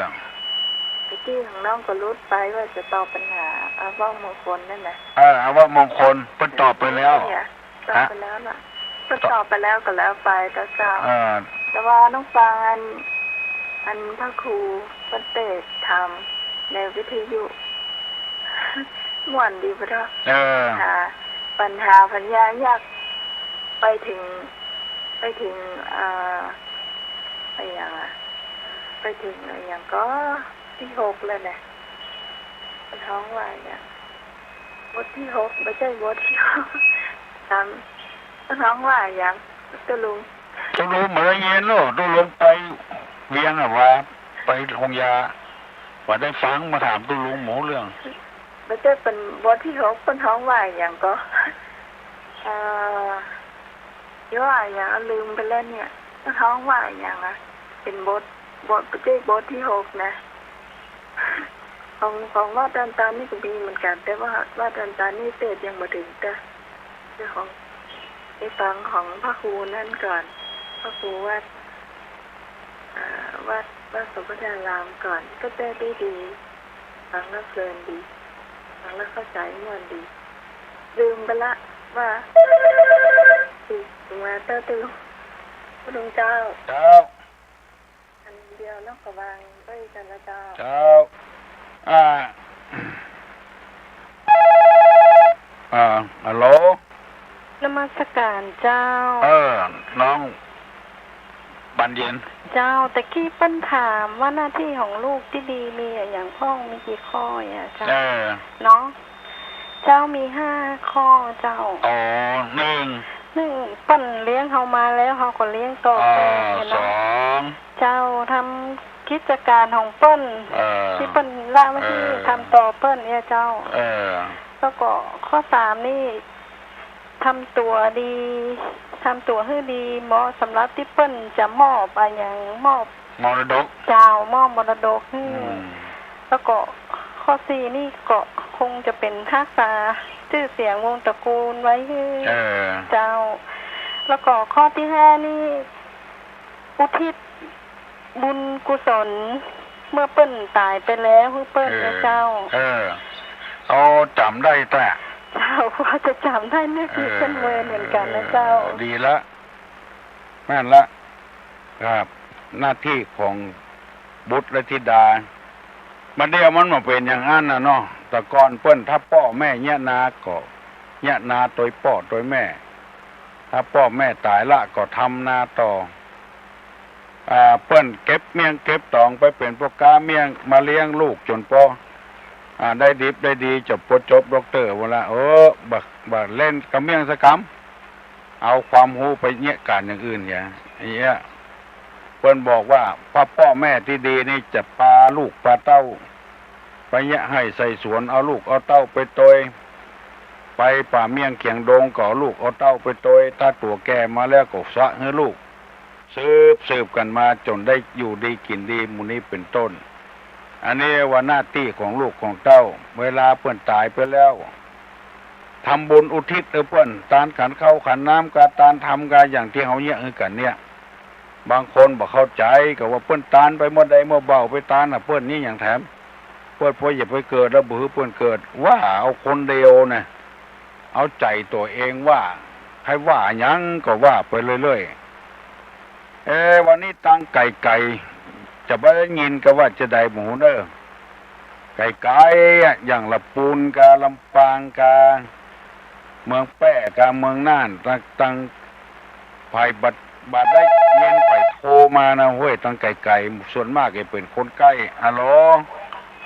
ตะกี้ของน้องก็หลุดไปว่าจะตอบปัญหาอวมงคลนั่นน่ะ เออ อวมงคล เปิ้นตอบไปแล้ว เนี่ย ตอบไปแล้วน่ะ ฮะ เปิ้นตอบไปแล้วก็แล้วไปเจ้า เจ้า เออ แต่ว่าน้องฟังอัน อันพระครูเปิ้นเตศน์ธรรมในวิทยุ ม่วนดีปะเจ้า เออ หา ปัญหาพญายักษ์ ไปเถิง ไปเถิง เอ่อ อะหยังอะ ไปเถิงอะหยังก็ตี้หกแล้วแหละ เปิ้นฮ้องว่าอะหยัง บทตี้หก บ่ใจ้บทตี้หก ถาม เปิ้นฮ้องว่าอะหยัง ตุ๊ลุง ตุ๊ลุงบ่ได้ยินเนาะ ตุ๊ลุงไปเวียงอะ ว่าไปโฮงยา บ่ได้ฟัง มาถามตุ๊ลุงบ่ฮู้เรื่อง บ่ใจ้ เปิ้นบทตี้หก เปิ้นฮ้องว่าอะหยังก็ เอ่อ ว่าอะหยัง ลืมไปแล้วเนี่ย เปิ้นฮ้องว่าอะหยังอะ เป๋นบท บท บ่ใจ้บทตี้หกนะ ของ ของวัดดอนตาลนี่ก็มีเหมือนกั๋น แต่ว่าวัดดอนตาลนี่เตศน์ยังบ่เถิงเตื้อ เรื่องของ ไปฟังของพระครูนั่นก่อน พระครูวัด อ่า วัด วัดสมบัติธารามก่อน ก็เตศน์ดีๆ ฟังแล้วเพลินดี ฟังแล้วเข้าใจ๋ม่วนดี ลืมไปละว่า ติดมาเต้าตึง พระคุณเจ้า เจ้า อันเดียวเนาะ ก็วางด้วยกั๋นนะเจ้า เจ้า อ่า อ่า ฮัลโหล นมัสการเจ้า เออ น้องบานเย็น เจ้า ตะกี้เปิ้นถามว่าหน้าตี้ของลูกตี้ดีมีอะหยังพ่อง มีกี่ข้ออะเจ้า เออ เนาะ เจ้า มีห้าข้อเจ้า อ๋อ นึ่ง นึ่ง เปิ้นเลี้ยงเฮามาแล้ว เฮาก็เลี้ยงต่อ อ่า ไปเนาะ สอง เจ้า ทำกิจก๋านของเปิ้น เออ ตี้เปิ้นละไว้ เออ ตี้ทำต่อเปิ้นเนี่ยเจ้า เออ แล้วก็ข้อสามนี่ ทำตั๋วดี ทำตั๋วหื้อดี เหมาะสำหรับตี้เปิ้นจะมอบอะหยัง มอบ มรดก เจ้า มอบมรดกหื้อ อืม แล้วก็ข้อสี่นี่ก็คงจะเป๋นฮักษาจื้อเสียงวงศ์ตระกูลไว้หื้อ เออ เจ้า แล้วก็ข้อตี้ห้านี่ อุทิศบุญกุศลเมื่อเปิ้นต๋ายไปแล้วหื้อเปิ้น เออ นะเจ้า เออ เอาจ๋ำได้แต๊ เจ้า พอจะจ๋ำได้นึก เออ เสมอเหมือนกั๋นนะเจ้า เออ ดีละ แม่นละ ครับ หน้าตี้ของบุตรและธิดา บัดเดี่ยวมันบ่เป๋นอย่างอั้นน่ะเนาะ แต่ก่อนเปิ้นถ้าป้อแม่เยียะนาก็เยียะนาตวยป้อตวยแม่ ถ้าป้อแม่ต๋ายละก็ทำนาต่อ อ่า เปิ้นเก็บเมี่ยงเก็บตองไปเป๋นป้อก๊าเมี่ยงมาเลี้ยงลูกจ๋นปอ อ่า ได้ดิบได้ดีจ๋นปอจบด็อกเตอร์พู้นละ เออ บ่ บ่เล่นกำเมี่ยงสักกำ เอาความฮู้ไปเยียะก๋านอย่างอื่นเหีย อย่างเงี้ย เปิ้นบอกว่า ถ้าป้อแม่ตี้ดีนี่จะปาลูกปาเต้า ไปเยียะไฮ่ใส่สวน เอาลูกเอาเต้าไปตวย ไปป่าเมี่ยงเขียงดงก็เอาลูกเอาเต้าไปตวย ถ้าตั๋วแก่มาแล้วก็สละหื้อลูก สืบ สืบกั๋นมาจ๋นได้อยู่ดีกิ๋นดี หมู่นี้เป๋นต้น อันนี้ว่าหน้าตี้ของลูกของเต้า เวลาเปิ้นต๋ายไปแล้ว ทำบุญอุทิศหื้อเปิ้น ตานขันข้าวขันน้ำกา ตานธรรมกา อย่างตี้เฮาเยียะหื้อกั๋นเนี่ย บางคนบ่เข้าใจ๋ ก็ว่าเปิ้นตานไปเมื่อใดเมื่อเบาไปตานน่ะ เปิ้นมีหยังแถม เปิ้นปออย่าไปเกิดแล้ว บ่หื้อเปิ้นเกิด ว่าเอาคนเดียวน่ะ เอาใจ๋ตั๋วเองว่า ใผว่าหยังก็ว่าไปเรื่อยๆ เอ๊ะ วันนี้ตังไก๋ๆ จะบ่ได้ยินกาว่าจาใดบ่ฮู้เน่อ ไก๋ๆ อะ อย่างละปูนกา ลำปางกา เมืองแป้กา เมืองน่าน ตัง ตัง ไผบ่ บ่ได้ยินไผโทรมานะเว้ย ตังไก๋ๆ ส่วนมากจะเป๋นคนใก้ ฮัลโหล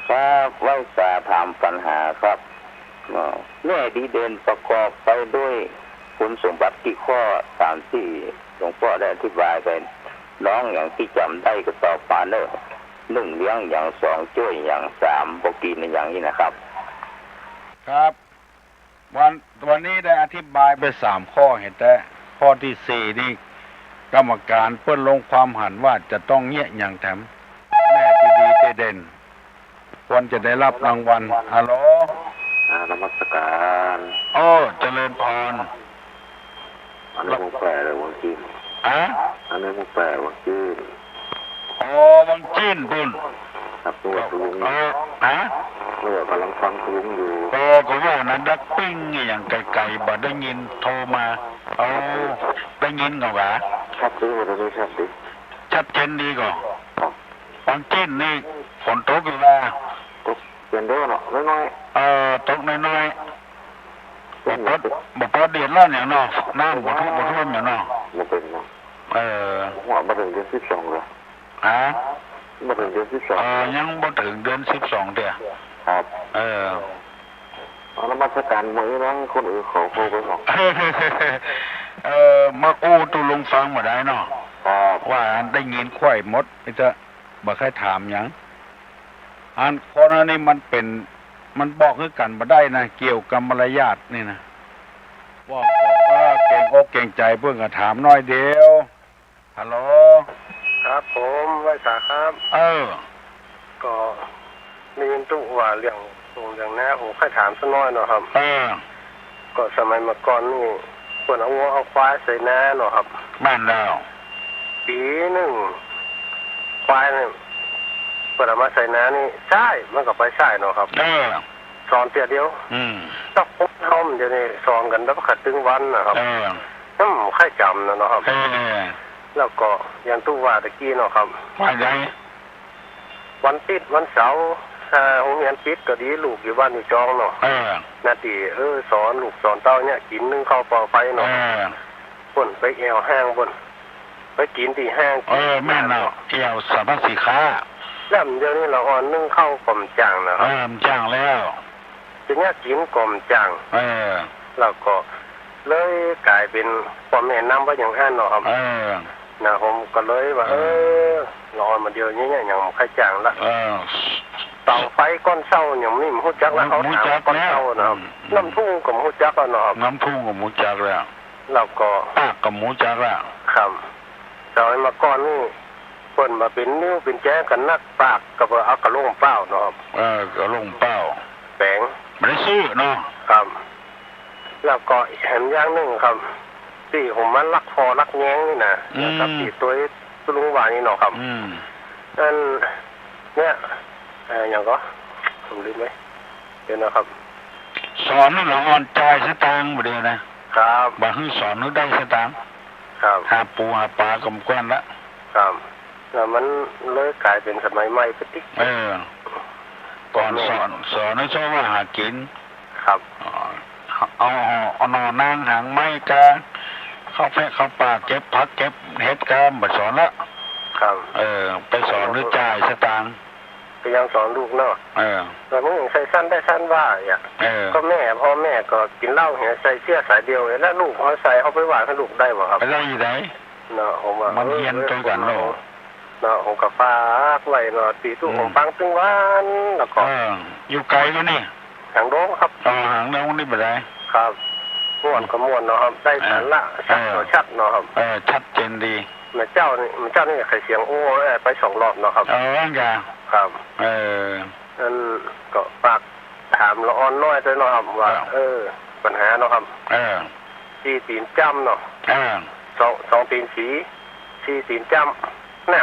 ครับ ไหว้สาถามปัญหาครับ เอ่อ แม่ดีเด่นประกอบไปด้วยคุณสมบัติกี่ข้อ ต๋ามตี้หลวงป้อได้อธิบายไป น้องหยังตี้จ๋ำได้ก็ตอบมาเน่อ นึ่งเลี้ยงหยัง สองจ้วยหยัง สามบ่กิ๋นหยัง อย่างนี้นะครับ ครับ วัน วันนี้ได้อธิบายไปสามข้อเหียแต๊ ข้อตี้สี่นี่ กรรมการเปิ้นลงความหันว่าจะต้องเยียะหยังแถม แม่ตี้ดีตี้เด่น ควรจะได้รับรางวัล ฮัลโหล อ่า นมัสการ โอ้ เจริญพร อันนี้เมืองแป้หรือเมืองจีน ฮะ อันนี้เมืองแป้ เมืองจีน อ๋อ เมืองจีนปู้น ครับ นึกว่าตุ๊ลุง เออ ฮะ นึกว่ากำลังฟังตุ๊ลุงอยู่ เออ ก็ว่านั้นดักปิ้งอย่างไก๋ๆ บ่ได้ยินโทรมา อ๋อ ได้ยินก่อหวา ชัดดี วันนี้ชัดดี ชัดเจนดีก่อ ครับ เมืองจีนนี่ฝนตกอยู่ว่า ตกเป๋นเดียวเนาะ น้อยๆ เออ ตกน้อยๆ บ่ปอ บ่ปอเดือดร้อนหยังเนาะ น้ำบ่ท่วม บ่ท่วมหยังเนาะ บ่เป๋นเนาะ เออ ว่าบ่เถิงเดือนสิบสองเลย ฮะ บ่เถิงเดือนสิบสอง เออ ยังบ่เถิงเดือนสิบสองเตื้อ ครับ เออ เอานมัสการมื้อนี้นะ คนอื่นเขาโทรไปเนาะ เออ มาอู้ตุ๊ลุงฟังบ่ได้เนาะ ครับ ว่าได้ยินค่อยหมด ไอ้เจ้า บ่ใค่ถามหยัง อันคนอันนี้มันเป๋น มันบอกหื้อกั๋นบ่ได้นะ เกี่ยวกับมารยาทนี่นะ บอก บอกว่าเกรงอกเกรงใจ๋เปิ้นก็ถามหน้อยเดียว ฮัลโหล ครับผม ไหว้สาครับ เออ ก็ได้ยินตุ๊ว่าเรื่องสงเรื่องนา ผมใค่ถามสักหน้อยเนาะครับ เออ ก็สมัยเมื่อก่อนนี่ เปิ้นเอางัวเอาควายใส่นาเนาะครับ แม่นแล้ว ปี๋นึ่ง ควายนี่ เปิ้นเอามาใส่นานี่ ใช่ มันก็ไปใช่เนาะครับ เออ สอนเตื้อเดียว อืม แต่คนเฮาเดี๋ยวนี้สอนกั๋นแล้วบ่ค่อยตึงวันนะครับ เออ อืม ใค่จ๋ำนะเนาะครับ เออ แล้วก็อย่างตุ๊ว่าตะกี้เนาะครับ ว่าไง วันติ๊ดวันเสาร์ ถ้าโฮงเฮียนปิดก็ดี ลูกอยู่บ้านอยู่จองเนาะ เออ หน้าตี้ เออ สอนลูกสอนเต้าเนี่ย กิ๋นนึ่งข้าวปอไฟเนาะ เออ ปุ้นไปแอ่วห้างปุ้น ไปกิ๋นตี้ห้าง เออ แม่นเนาะ แอ่วสามัคคีค้า แล้วเดี๋ยวนี้ละอ่อนนึ่งข้าวก็บ่จ้างนะครับ เออ บ่จ้างแล้ว จะเนี่ยกิ๋นก็บ่จ้าง เออ แล้วก็เลยก๋ายเป๋นป้อแม่นำไว้อย่างหั้นเนาะครับ เออ นะผมก็เลยว่า เออ เออ ละอ่อนมาเดี๋ยวนี้เนี่ยยังบ่ใค่จ้างละ เออ เต๋าไฟก้อนเซ้ายังบ่ฮู้จักละ บ่ฮู้จักแล้ว เฮาถามก้อนเซ้านะครับ อืม น้ำทุ่งก็บ่ฮู้จักแล้วเนาะครับ น้ำทุ่งก็บ่ฮู้จักแล้ว แล้วก็ ปากก็บ่ฮู้จักแล้ว ครับ สมัยเมื่อก่อนนี่ เปิ้นว่าเป๋นนิ้วเป๋นแจกั๋นนัก ปากก็บ่เอากะลงเป้าเนาะครับ เออ กะลงเป้า แป๋ง บ่ได้ซื้อเนาะ ครับ แล้วก็แถมอย่างนึ่งครับ ตี้ผมมาลักผ่อลักแยงนี่นะ อืม นะครับ ตี้ตวยตุ๊ลุงว่านี่เนาะครับ อืม อัน เนี่ย เอ่อ หยังก็ ผมลืมไป เดี๋ยวนะครับ สอนหื้อละอ่อนจ่ายสตางค์บ่าเดี่ยวนะ ครับ บ่หื้อสอนหื้อได้สตางค์ ครับ หาปูหาป๋าก็บ่กวนละ ครับ แล้วมันเลยก๋ายเป๋นสมัยใหม่ไปติ๊ก เออ ก่อนสอน สอนหื้อเจ้าว่าหากิ๋น ครับ เอา เอา เอาหน่อนางหางไม้กา เข้าแพะเข้าป่า เก็บผักเก็บเห็ดกา บ่สอนละ ครับ เออ ไปสอนหื้อจ่ายสตางค์ ก็ยังสอนลูกเนาะ เออ แล้วมึงยังใส่สั้นได้สั้นว่าอ่ะ เออ ก็แม่ พ่อแม่ก็กิ๋นเหล้าเหียใส่เสื้อสายเดียว แล้วลูกเฮาใส่ เอาไปหว่านหื้อลูกได้บ่ครับ ไปได้อยู่ไหน เนาะ ผมว่า มันเฮี้ยน เออ ตวยกั๋นเนาะ เนาะ ผมก็ฝากไว้เนาะ ตี้ตุ๊ อืม ผมฟังตึงวัน แล้วก็ เออ อยู่ไก๋บ่นี่ หางดงครับ อ๋อ หางดงนี่บ่ได้ ครับ ม่วนก็ม่วนเนาะครับ ได้สาระ เออ ชัดก็ชัดเนาะครับ เออ ชัดเจนดี แม่เจ้านี่ แม่เจ้านี่ใค่เสียงโอ้ เออ ไปสองรอบเนาะครับ เออ จ้ะ ครับ เออ อันก็ฝากถามละอ่อนน้อยตวยเนาะครับ ว่า ครับ เออ ปัญหาเนาะครับ เออ สี่ตี๋นจ้ำเนาะ เออ สอง สองตี๋นสี สี่ตี๋นจ้ำ น้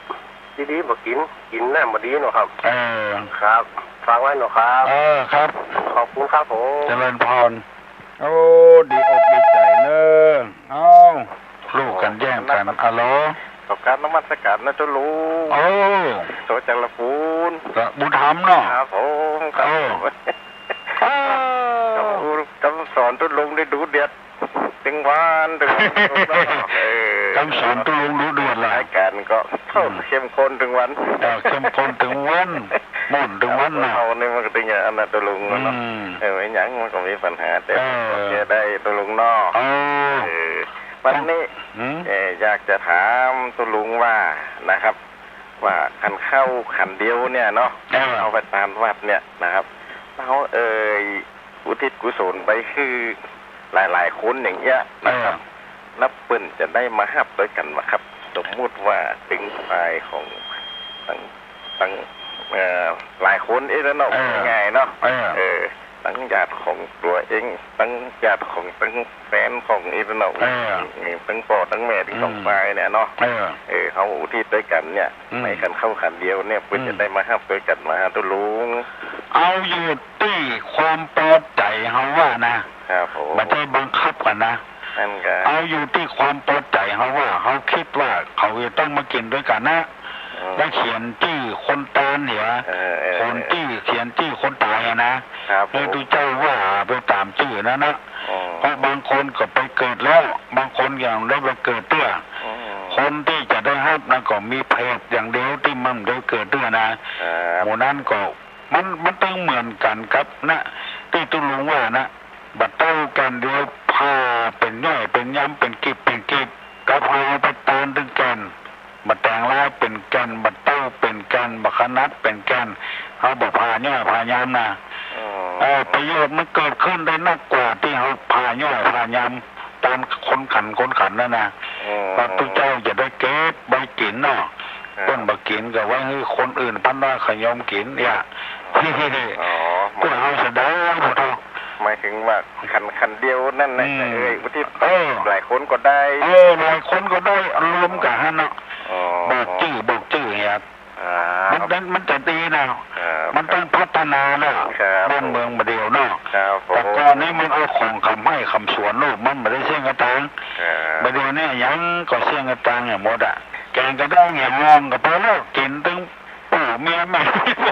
ำดีๆ บ่กิ๋น กิ๋นน้ำบ่ดีเนาะครับ เออ ครับ ฝากไว้เนาะครับ เออ ครับ ขอบคุณครับผม เจริญพร โอ้ ดีอกดีใจ๋เน้อ เอ้า ลูกกั๋นแย่งกั๋น อะโหล ขอกราบนมัสก๋านนะตุ๊ลุง โอ้ โตจากละปูน ละบุญธรรมเนาะ ครับผม ครับ เออ เอ้า กำ กำสอนตุ๊ลุงได้ดุเดือด ตึงวัน ตึงวัน เออ กำสอนตุ๊ลุงดุเดือดละ รายก๋านก็ อืม เข้มข้นตึงวัน เออ เข้มข้นตึงวัน ม่วนตึงวันเนาะ เฮานี่มันก็ตึงอย่างอันนั้นตุ๊ลุงเนาะ อืม เออ ไม่หยังมันก็มีปัญหา แต่ เออ ก็แก้ได้ตุ๊ลุงเนาะ เออ เออ วันนี้ อืม เอ่อ อยากจะถามตุ๊ลุงว่านะครับ ว่าขันข้าวขันเดียวเนี่ยเนาะ เออ เอาไปตานวัดเนี่ยนะครับ เฮาเอ่ยอุทิศกุศลไปหื้อหลายๆ คนอย่างเงี้ยนะครับ เออ แล้วเปิ้นจะได้มาฮับตวยกั๋นบ่ครับ สมมุติว่าตึงฝ่ายของตัง ตัง เอ่อ หลายคนเอ๊ะเนาะ เออ ง่ายๆ เนาะ เออ เออ ตังญาติของตั๋วเอง ตังญาติของ ตังแฟนของอีกเนาะ เออ ตังป้อตังแม่ตึงสอง อืม ฝ่ายเนี่ยเนาะ เออ เออ เฮาอุทิศตวยกั๋นเนี่ย อืม ในขันข้าวขันเดียวเนี่ย เปิ้น อืม จะได้มาฮับตวยกั๋นบ่ตุ๊ลุง เอาอยู่ตี้ความปอใจ๋เฮาว่านะ ครับผม บ่ใจ้บังคับกั๋นนะ นั่นก็ เอาอยู่ตี้ความปอใจ๋เฮาว่า เฮากึ๊ดว่าเขาจะต้องมากิ๋นตวยกั๋นนะ อืม แล้วเขียนจื้อคนตานเหีย เออ เออ คนตี้ เขียนจื้อคนต๋ายอะนะ ครับผม แล้วตุ๊เจ้าว่าไปต๋ามจื้อนั้นนะ อืม เพราะบางคนก็ไปเกิดแล้ว บางคนยังได้ไปเกิดเตื้อ อืม คนตี้จะได้ฮับนั้นก็มีเปรตอย่างเดียวตี้มันได้เกิดเตื้อนะ ครับ หมู่นั้นก็ มัน มันตึงเหมือนกั๋นกับนะ ตี้ตุ๊ลุงว่านะ บ่าเต้าแก่นเดียว ผ่าเป๋นย่อยเป๋นยำ เป๋นกีบเป๋นกีบ กับเฮาเอาไปตานตึงแก่น บ่าแตงลายเป๋นแก่น บ่าเต้าเป๋นแก่น บ่าขนัดเป๋นแก่น เฮาบ่ผ่าย่อยผ่ายำนะ อ๋อ เออ ประโยชน์มันเกิดขึ้นได้นักกว่าตี้เฮาผ่าย่อยผ่ายำ ตานคนขันคนขันนั่นนะ อืม พระพุทธเจ้าจะได้เก็บไว้กิ๋นเนาะ ครับ เปิ้นบ่กิ๋นก็ไว้หื้อคนอื่นพันว่าเขายอมกิ๋นเนี่ย อ๋อ เปื้อเฮาเสียดายพุทโธ หมายถึงว่าขัน ขันเดียวนั่นแหละ อืม เอ่ย อุทิศ เออ หลายคนก็ได้ เออ หลายคนก็ได้ รวมกั๋นหั้นเนาะ อ๋อ บอกจื้อ บอกจื้อเนี่ย อ่า มัน มันจะดีนะ ครับ มันต้องพัฒนาแล้ว ครับ บ้านเมืองบ่าเดี่ยวเนาะ ครับผม แต่ก่อนนี้มันเอาของขำไฮ่ขำสวนลูก มันบ่ได้เสี้ยงกะตาง ครับ บ่าเดี่ยวนี้หยังก็เสี้ยงกะตางอย่างหมดอะ แก๋งกะด้างอย่างมองก็ไปแล้ว กิ๋นตึง ปู่เมียแม่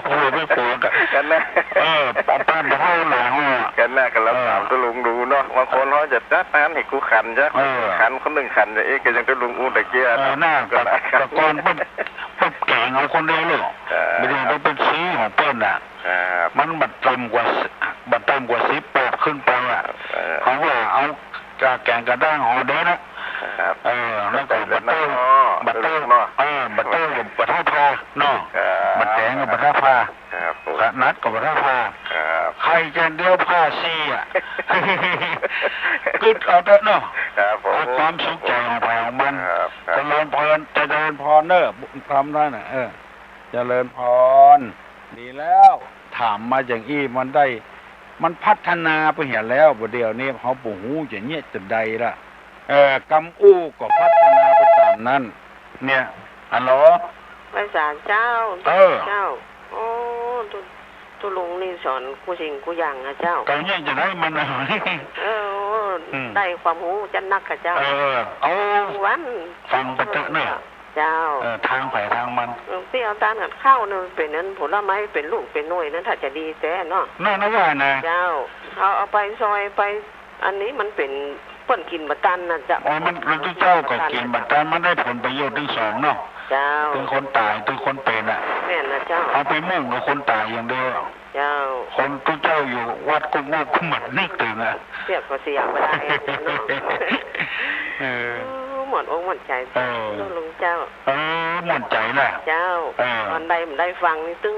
ผัวแม่ผัวกั๋น กั๋นนะ เออ ป้านบ่าเฒ่าหลายห้อ กั๋นนะ ก็ลอง เออ ถามตุ๊ลุงดูเนาะ บางคนเขาจะจัดตานหื้อกูขันจ้ะ เออ ขันคนนึ่งขันจะเอ๊ะ ก็ยังตุ๊ลุงอู้ตะเกียะ เออ น่ะ ก็ แต่ก่อนเปิ้น เปิ้นแก๋งเอาคนเดียวเลย เออ บ่าเดี่ยวเปิ้น เปิ้นซื้อของเปิ้นน่ะ ครับ มันบ่ต่ำกว่า บ่ต่ำกว่าสิบปาบขึ้นไปอะ เออ เขาว่าเอา กะแก๋งกะด้างห่อเดียวนะ ครับ เออ แล้วก็บ่าเต้า บ่าเต้า เนาะ เออ บ่าเต้าก็บ่าเฒ่าผ่าเนาะ ครับ บ่าแตงก็บ่าเฒ่าผ่า ครับผม ขนัดก็บ่าเฒ่าผ่า ครับ ไข่แก่นเดียวผ่าสี่อะ กึ๊ดเอาเต๊อะเนาะ ครับผม เอาความสุขใจ๋ของใผของมัน ครับ ครับ เจริญพร เจริญพรเน้อ ทำได้น่ะ เออ เจริญพร ดีแล้ว ถามมาอย่างอี้มันได้ มันพัฒนาไปเหียแล้ว บ่าเดี่ยวนี้เฮาบ่ฮู้จะเยียะจาใดละ เออ กำอู้ก็พัฒนาไปต๋ามนั้น เนี่ย ฮัลโหล ไหว้สาเจ้า เออ เจ้า โอ้ ตุ๊ ตุ๊ลุงนี่สอนกู้สิ่งกู้อย่างนะเจ้า ก็เนี่ยจะได้มันนะ เออ อืม ได้ความฮู้จัดนักค่ะเจ้า เออ เอา วัน ฟังไปเต๊อะเน่อ เจ้า เออ ตางใผตางมัน เออ ตี้เอาตานกัดข้าวเนี่ย เป๋นอันผลไม้ เป๋นลูกเป๋นหน่วยนั้นถ้าจะดีแต๊เนาะ นั่นนะว่านะ เจ้า เอา เอาไปซอยไป อันนี้มันเป๋นเปิ้นกิ๋นบ่ตันนะเจ้า อ๋อ มัน มันตุ๊เจ้าก็กิ๋นบ่ตัน มันได้ผลประโยชน์ตึงสองเนาะ เจ้า ตึงคนต๋าย ตึงคนเป๋นอะ แม่นนะเจ้า เอาไปมุ่งกับคนต๋ายอย่างเดียว เจ้า คนตุ๊เจ้าอยู่วัดกุ๊กงุกก็บ่นึกตึงอะ เสียก็เสียบ่ได้เนาะ เออ เออ ม่วนอกม่วนใจ๋ เออ ตุ๊ลุงเจ้า เออ ม่วนใจ๋แหละ เจ้า เออ ต๋อนใดบ่ได้ฟังนี่ตึง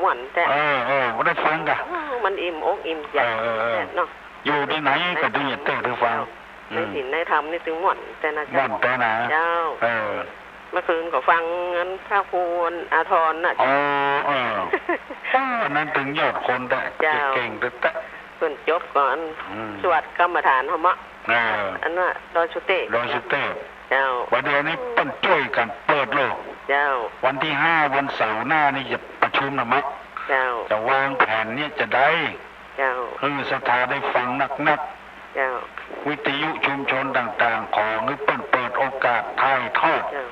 ม่วนแต๊ เออ เออ บ่ได้ฟังกะ เออ มันอิ่มอกอิ่มใจ๋ เออ เออ เออ เนาะ อยู่ตี้ไหนก็ตึงจะเต๊อะตึงฟัง ในศีลในธรรมนี่ตึงม่วนแต๊นะเจ้า ม่วนแต๊นะ เจ้า เออ เมื่อคืนก็ฟังอันพระครูอาทรน่ะ อ๋อ เออ อันนั้นตึงยอดคนแต๊ เจ้า เก่งแต๊ เปิ้นจบก่อน อืม สวดกรรมฐานเฮาเมาะ เออ อันน่ะ ดอยสุเตพ ดอยสุเตพ เจ้า บ่าเดี่ยวนี้เปิ้นจ้วยกั๋นเปิดโลก เจ้า วันตี้ห้า วันเสาร์หน้านี่จะประชุมนะเมาะ เจ้า จะวางแผนเนี่ยจะได้ เจ้า หื้อศรัทธาได้ฟังนักๆ เจ้า วิทยุชุมชนต่างๆ ขอหื้อเปิ้นเปิดโอกาสถ่ายทอด เจ้า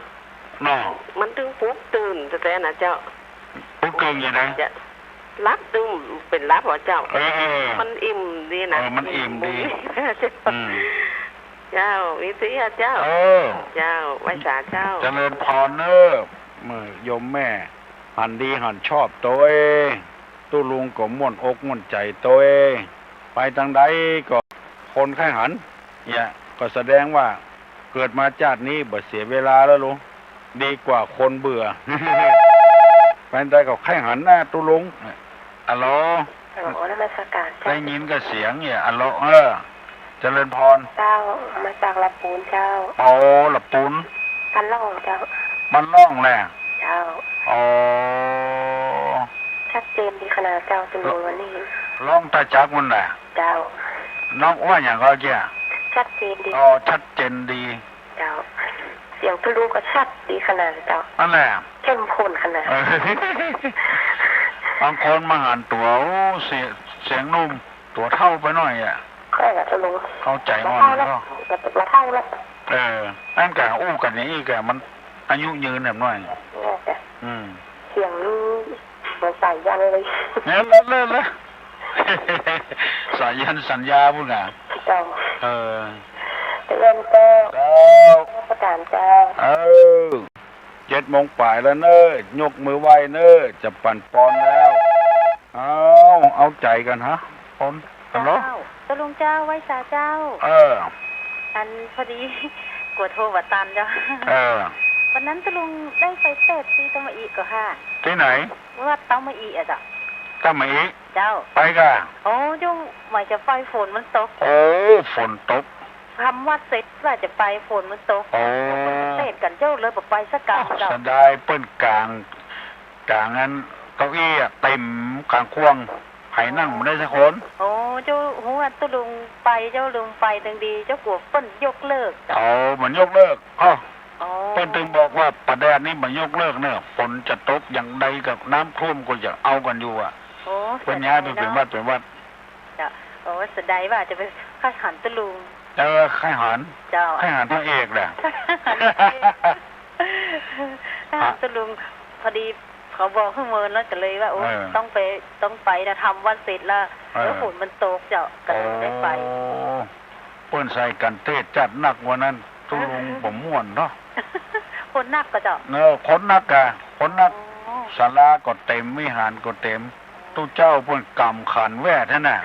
เนาะ มันตึงปลุกตื่นแต๊ๆ นะเจ้า ปลุกตื่นอย่างใด จะหลับตึงเป๋นหลับเหรอเจ้า เออ เออ มันอิ่มดีนะ เออ มันอิ่มดี อิ่มบุญ อืม เจ้า วิทยาเจ้า เออ เจ้า ไหว้สาเจ้า เจริญพรเน่อ เมื่อโยมแม่หันดีหันชอบโตย ตุ๊ลุงก็ม่วนอกม่วนใจ๋โตย ไปตางใดก็คนใค่หัน เนี่ย ก็แสดงว่าเกิดมาจาตินี้บ่เสียเวลาแล้วลูก ดีกว่าคนเบื่อ ไปตางใดก็ใค่หันนะตุ๊ลุง อะโหล ฮัลโหล นมัสการเจ้า ได้ยินก็เสียงเนี่ย อะโหล เออ เจริญพร เจ้า มาจากละปูนเจ้า โอ้ ละปูน บ้านล่องเจ้า บ้านล่องแหละ เจ้า อ๋อ ชัดเจนดีขนาดเจ้า ตุ๊ลุงวันนี้ ล่องต้าจักรมันแหละ เจ้า น้องว่าอย่างก็เกี้ย ชัดเจนดี อ๋อ ชัดเจนดี เจ้า เสียงตุ๊ลุงก็ชัดดีขนาดเจ้า นั่นแหละ เข้มข้นขนาด เออ บางคนมาหันตั๋ว โอ้ เสียง เสียงหนุ่ม ตั๋วเฒ่าไปหน้อยอะ ใค่ละตุ๊ลุง เข้าใจ๋อ่อน บ่เฒ่าแล้ว ก็ บ่เฒ่าแล้ว เออ อันกะอู้กั๋นอย่างอี้กะ มันอายุยืนแหมหน้อย เนี่ยจ้ะ อืม เสียงนี่เหมือนสายัณเลย เนี่ย เลิศ เลิศ เลิศ สายัณสัญญาปู้นกะ เจ้า เออ เจริญเจ้า เจ้า นมัสการเจ้า เออ เจ็ดโมงป๋ายแล้วเน่อ ยกมือไหว้เน่อ จะปั๋นปอนแล้ว เอา เอาใจ๋กั๋นฮะ คน ฮัลโหล เจ้า ตุ๊ลุงเจ้า ไหว้สาเจ้า เออ อันพอดี กั๋วโทรบ่ตันเจ้า เออ วันนั้นตุ๊ลุงได้ไปเตศน์ตี้เต้ามะอิก่อค่ะ ตี้ไหน วัดเต้ามะอิอะเจ้า เต้ามะอิ เจ้า ไปก่ะ โอ้ เจ้า หมายจะไปฝนมันตก โอ้ ฝนตก ทำวัดเสร็จว่าจะไปฝนมันตก โอ้ เตศน์กั๋นเจ้าเลยบ่ไปสักก๋ำเจ้า เสียดายเปิ้นก๋าง ก๋างอันเก้าอี้อะเต็มก๋างข่วง ใผนั่งบ่ได้สักคน โอ้ เจ้า ฮู้ว่าตุ๊ลุงไป เจ้าลืมไปตึงดี เจ้ากั๋วเปิ้นยกเลิก โอ้ มันยกเลิก อ้อ อ๋อ เปิ้นตึงบอกว่าประเทศนี้มันยกเลิกเน่อ ฝนจะตกอย่างใดกับน้ำท่วมก็จะเอากั๋นอยู่อะ โอ้ เปิ้นย้ายไปเป๋นวัดเป๋นวัด เจ้า โอ้ เสียดายว่าจะไปใค่หันตุ๊ลุง เออ ใค่หัน เจ้า ใค่หันพระเอกแหละ ใค่หันตุ๊ลุง พอดีเขาบอกหื้อเมินแล้วก็เลยว่า โอ้ เออ ต้องไป ต้องไปนะ ทำวัดเสร็จแล้ว เออ แล้วฝนมันตกเจ้า ก็เลยบ่ได้ไป โอ้ เปิ้นใส่กั๋นเตศน์จัดนักวันนั้น ตุ๊ลุงบ่ม่วนเนาะ คนนักก่อเจ้า เออ คนนักก่ะ คนนัก อ๋อ ศาลาก็เต๋ม วิหารก็เต๋ม ตุ๊เจ้าเปิ้นก๋ำขันแว่แต๊น่ะ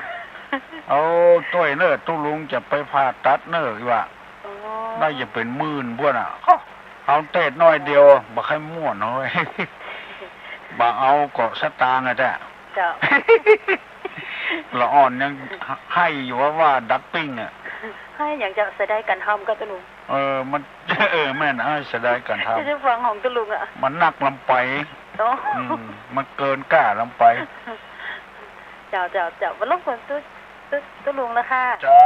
เอา จ้วยเน่อ ตุ๊ลุงจะไปผ่าตัดเน่อ ว่า อ๋อ ได้จะเป๋นหมื่นปู้นน่ะ เอาเตศน์หน้อยเดียว บ่ใค่ม่วนเฮ้ย บ่เอาก็สตางค์อะแต๊ เจ้า ละอ่อนยังไห้อยู่ว่า ว่าดักปิ้งอะ ไห้หยังเจ้า เสียดายก๋านทำก่อตุ๊ลุง เออ มัน เออ แม่น เออ เสียดายก๋านทำ จะได้ฟังของตุ๊ลุงอะ มันนักล้ำไป โอ้ อืม มันเกินก้าล้ำไป เจ้า เจ้า เจ้า บ่รบกวนตุ๊ ตุ๊ ตุ๊ลุงแล้วค่ะ เจ้า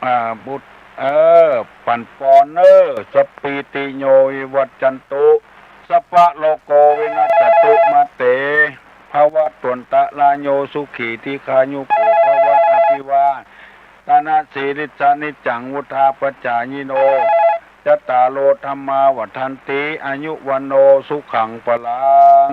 อ่า บุตร เออ ปั๋นปอนเน่อ สัพพีติโยวิวัชชันตุ สัพพะโรโควินัสสันตุ มาเต ภวัตวันตะรา โยสุขี ทีฆายุโก ภะวะ อภิวาทะนะสีลิสสะ นิจจัง วุฑฒาปะจายิโน จัตตาโร ธัมมา วัฑฒันติ อายุ วัณโณ สุขัง พะลัง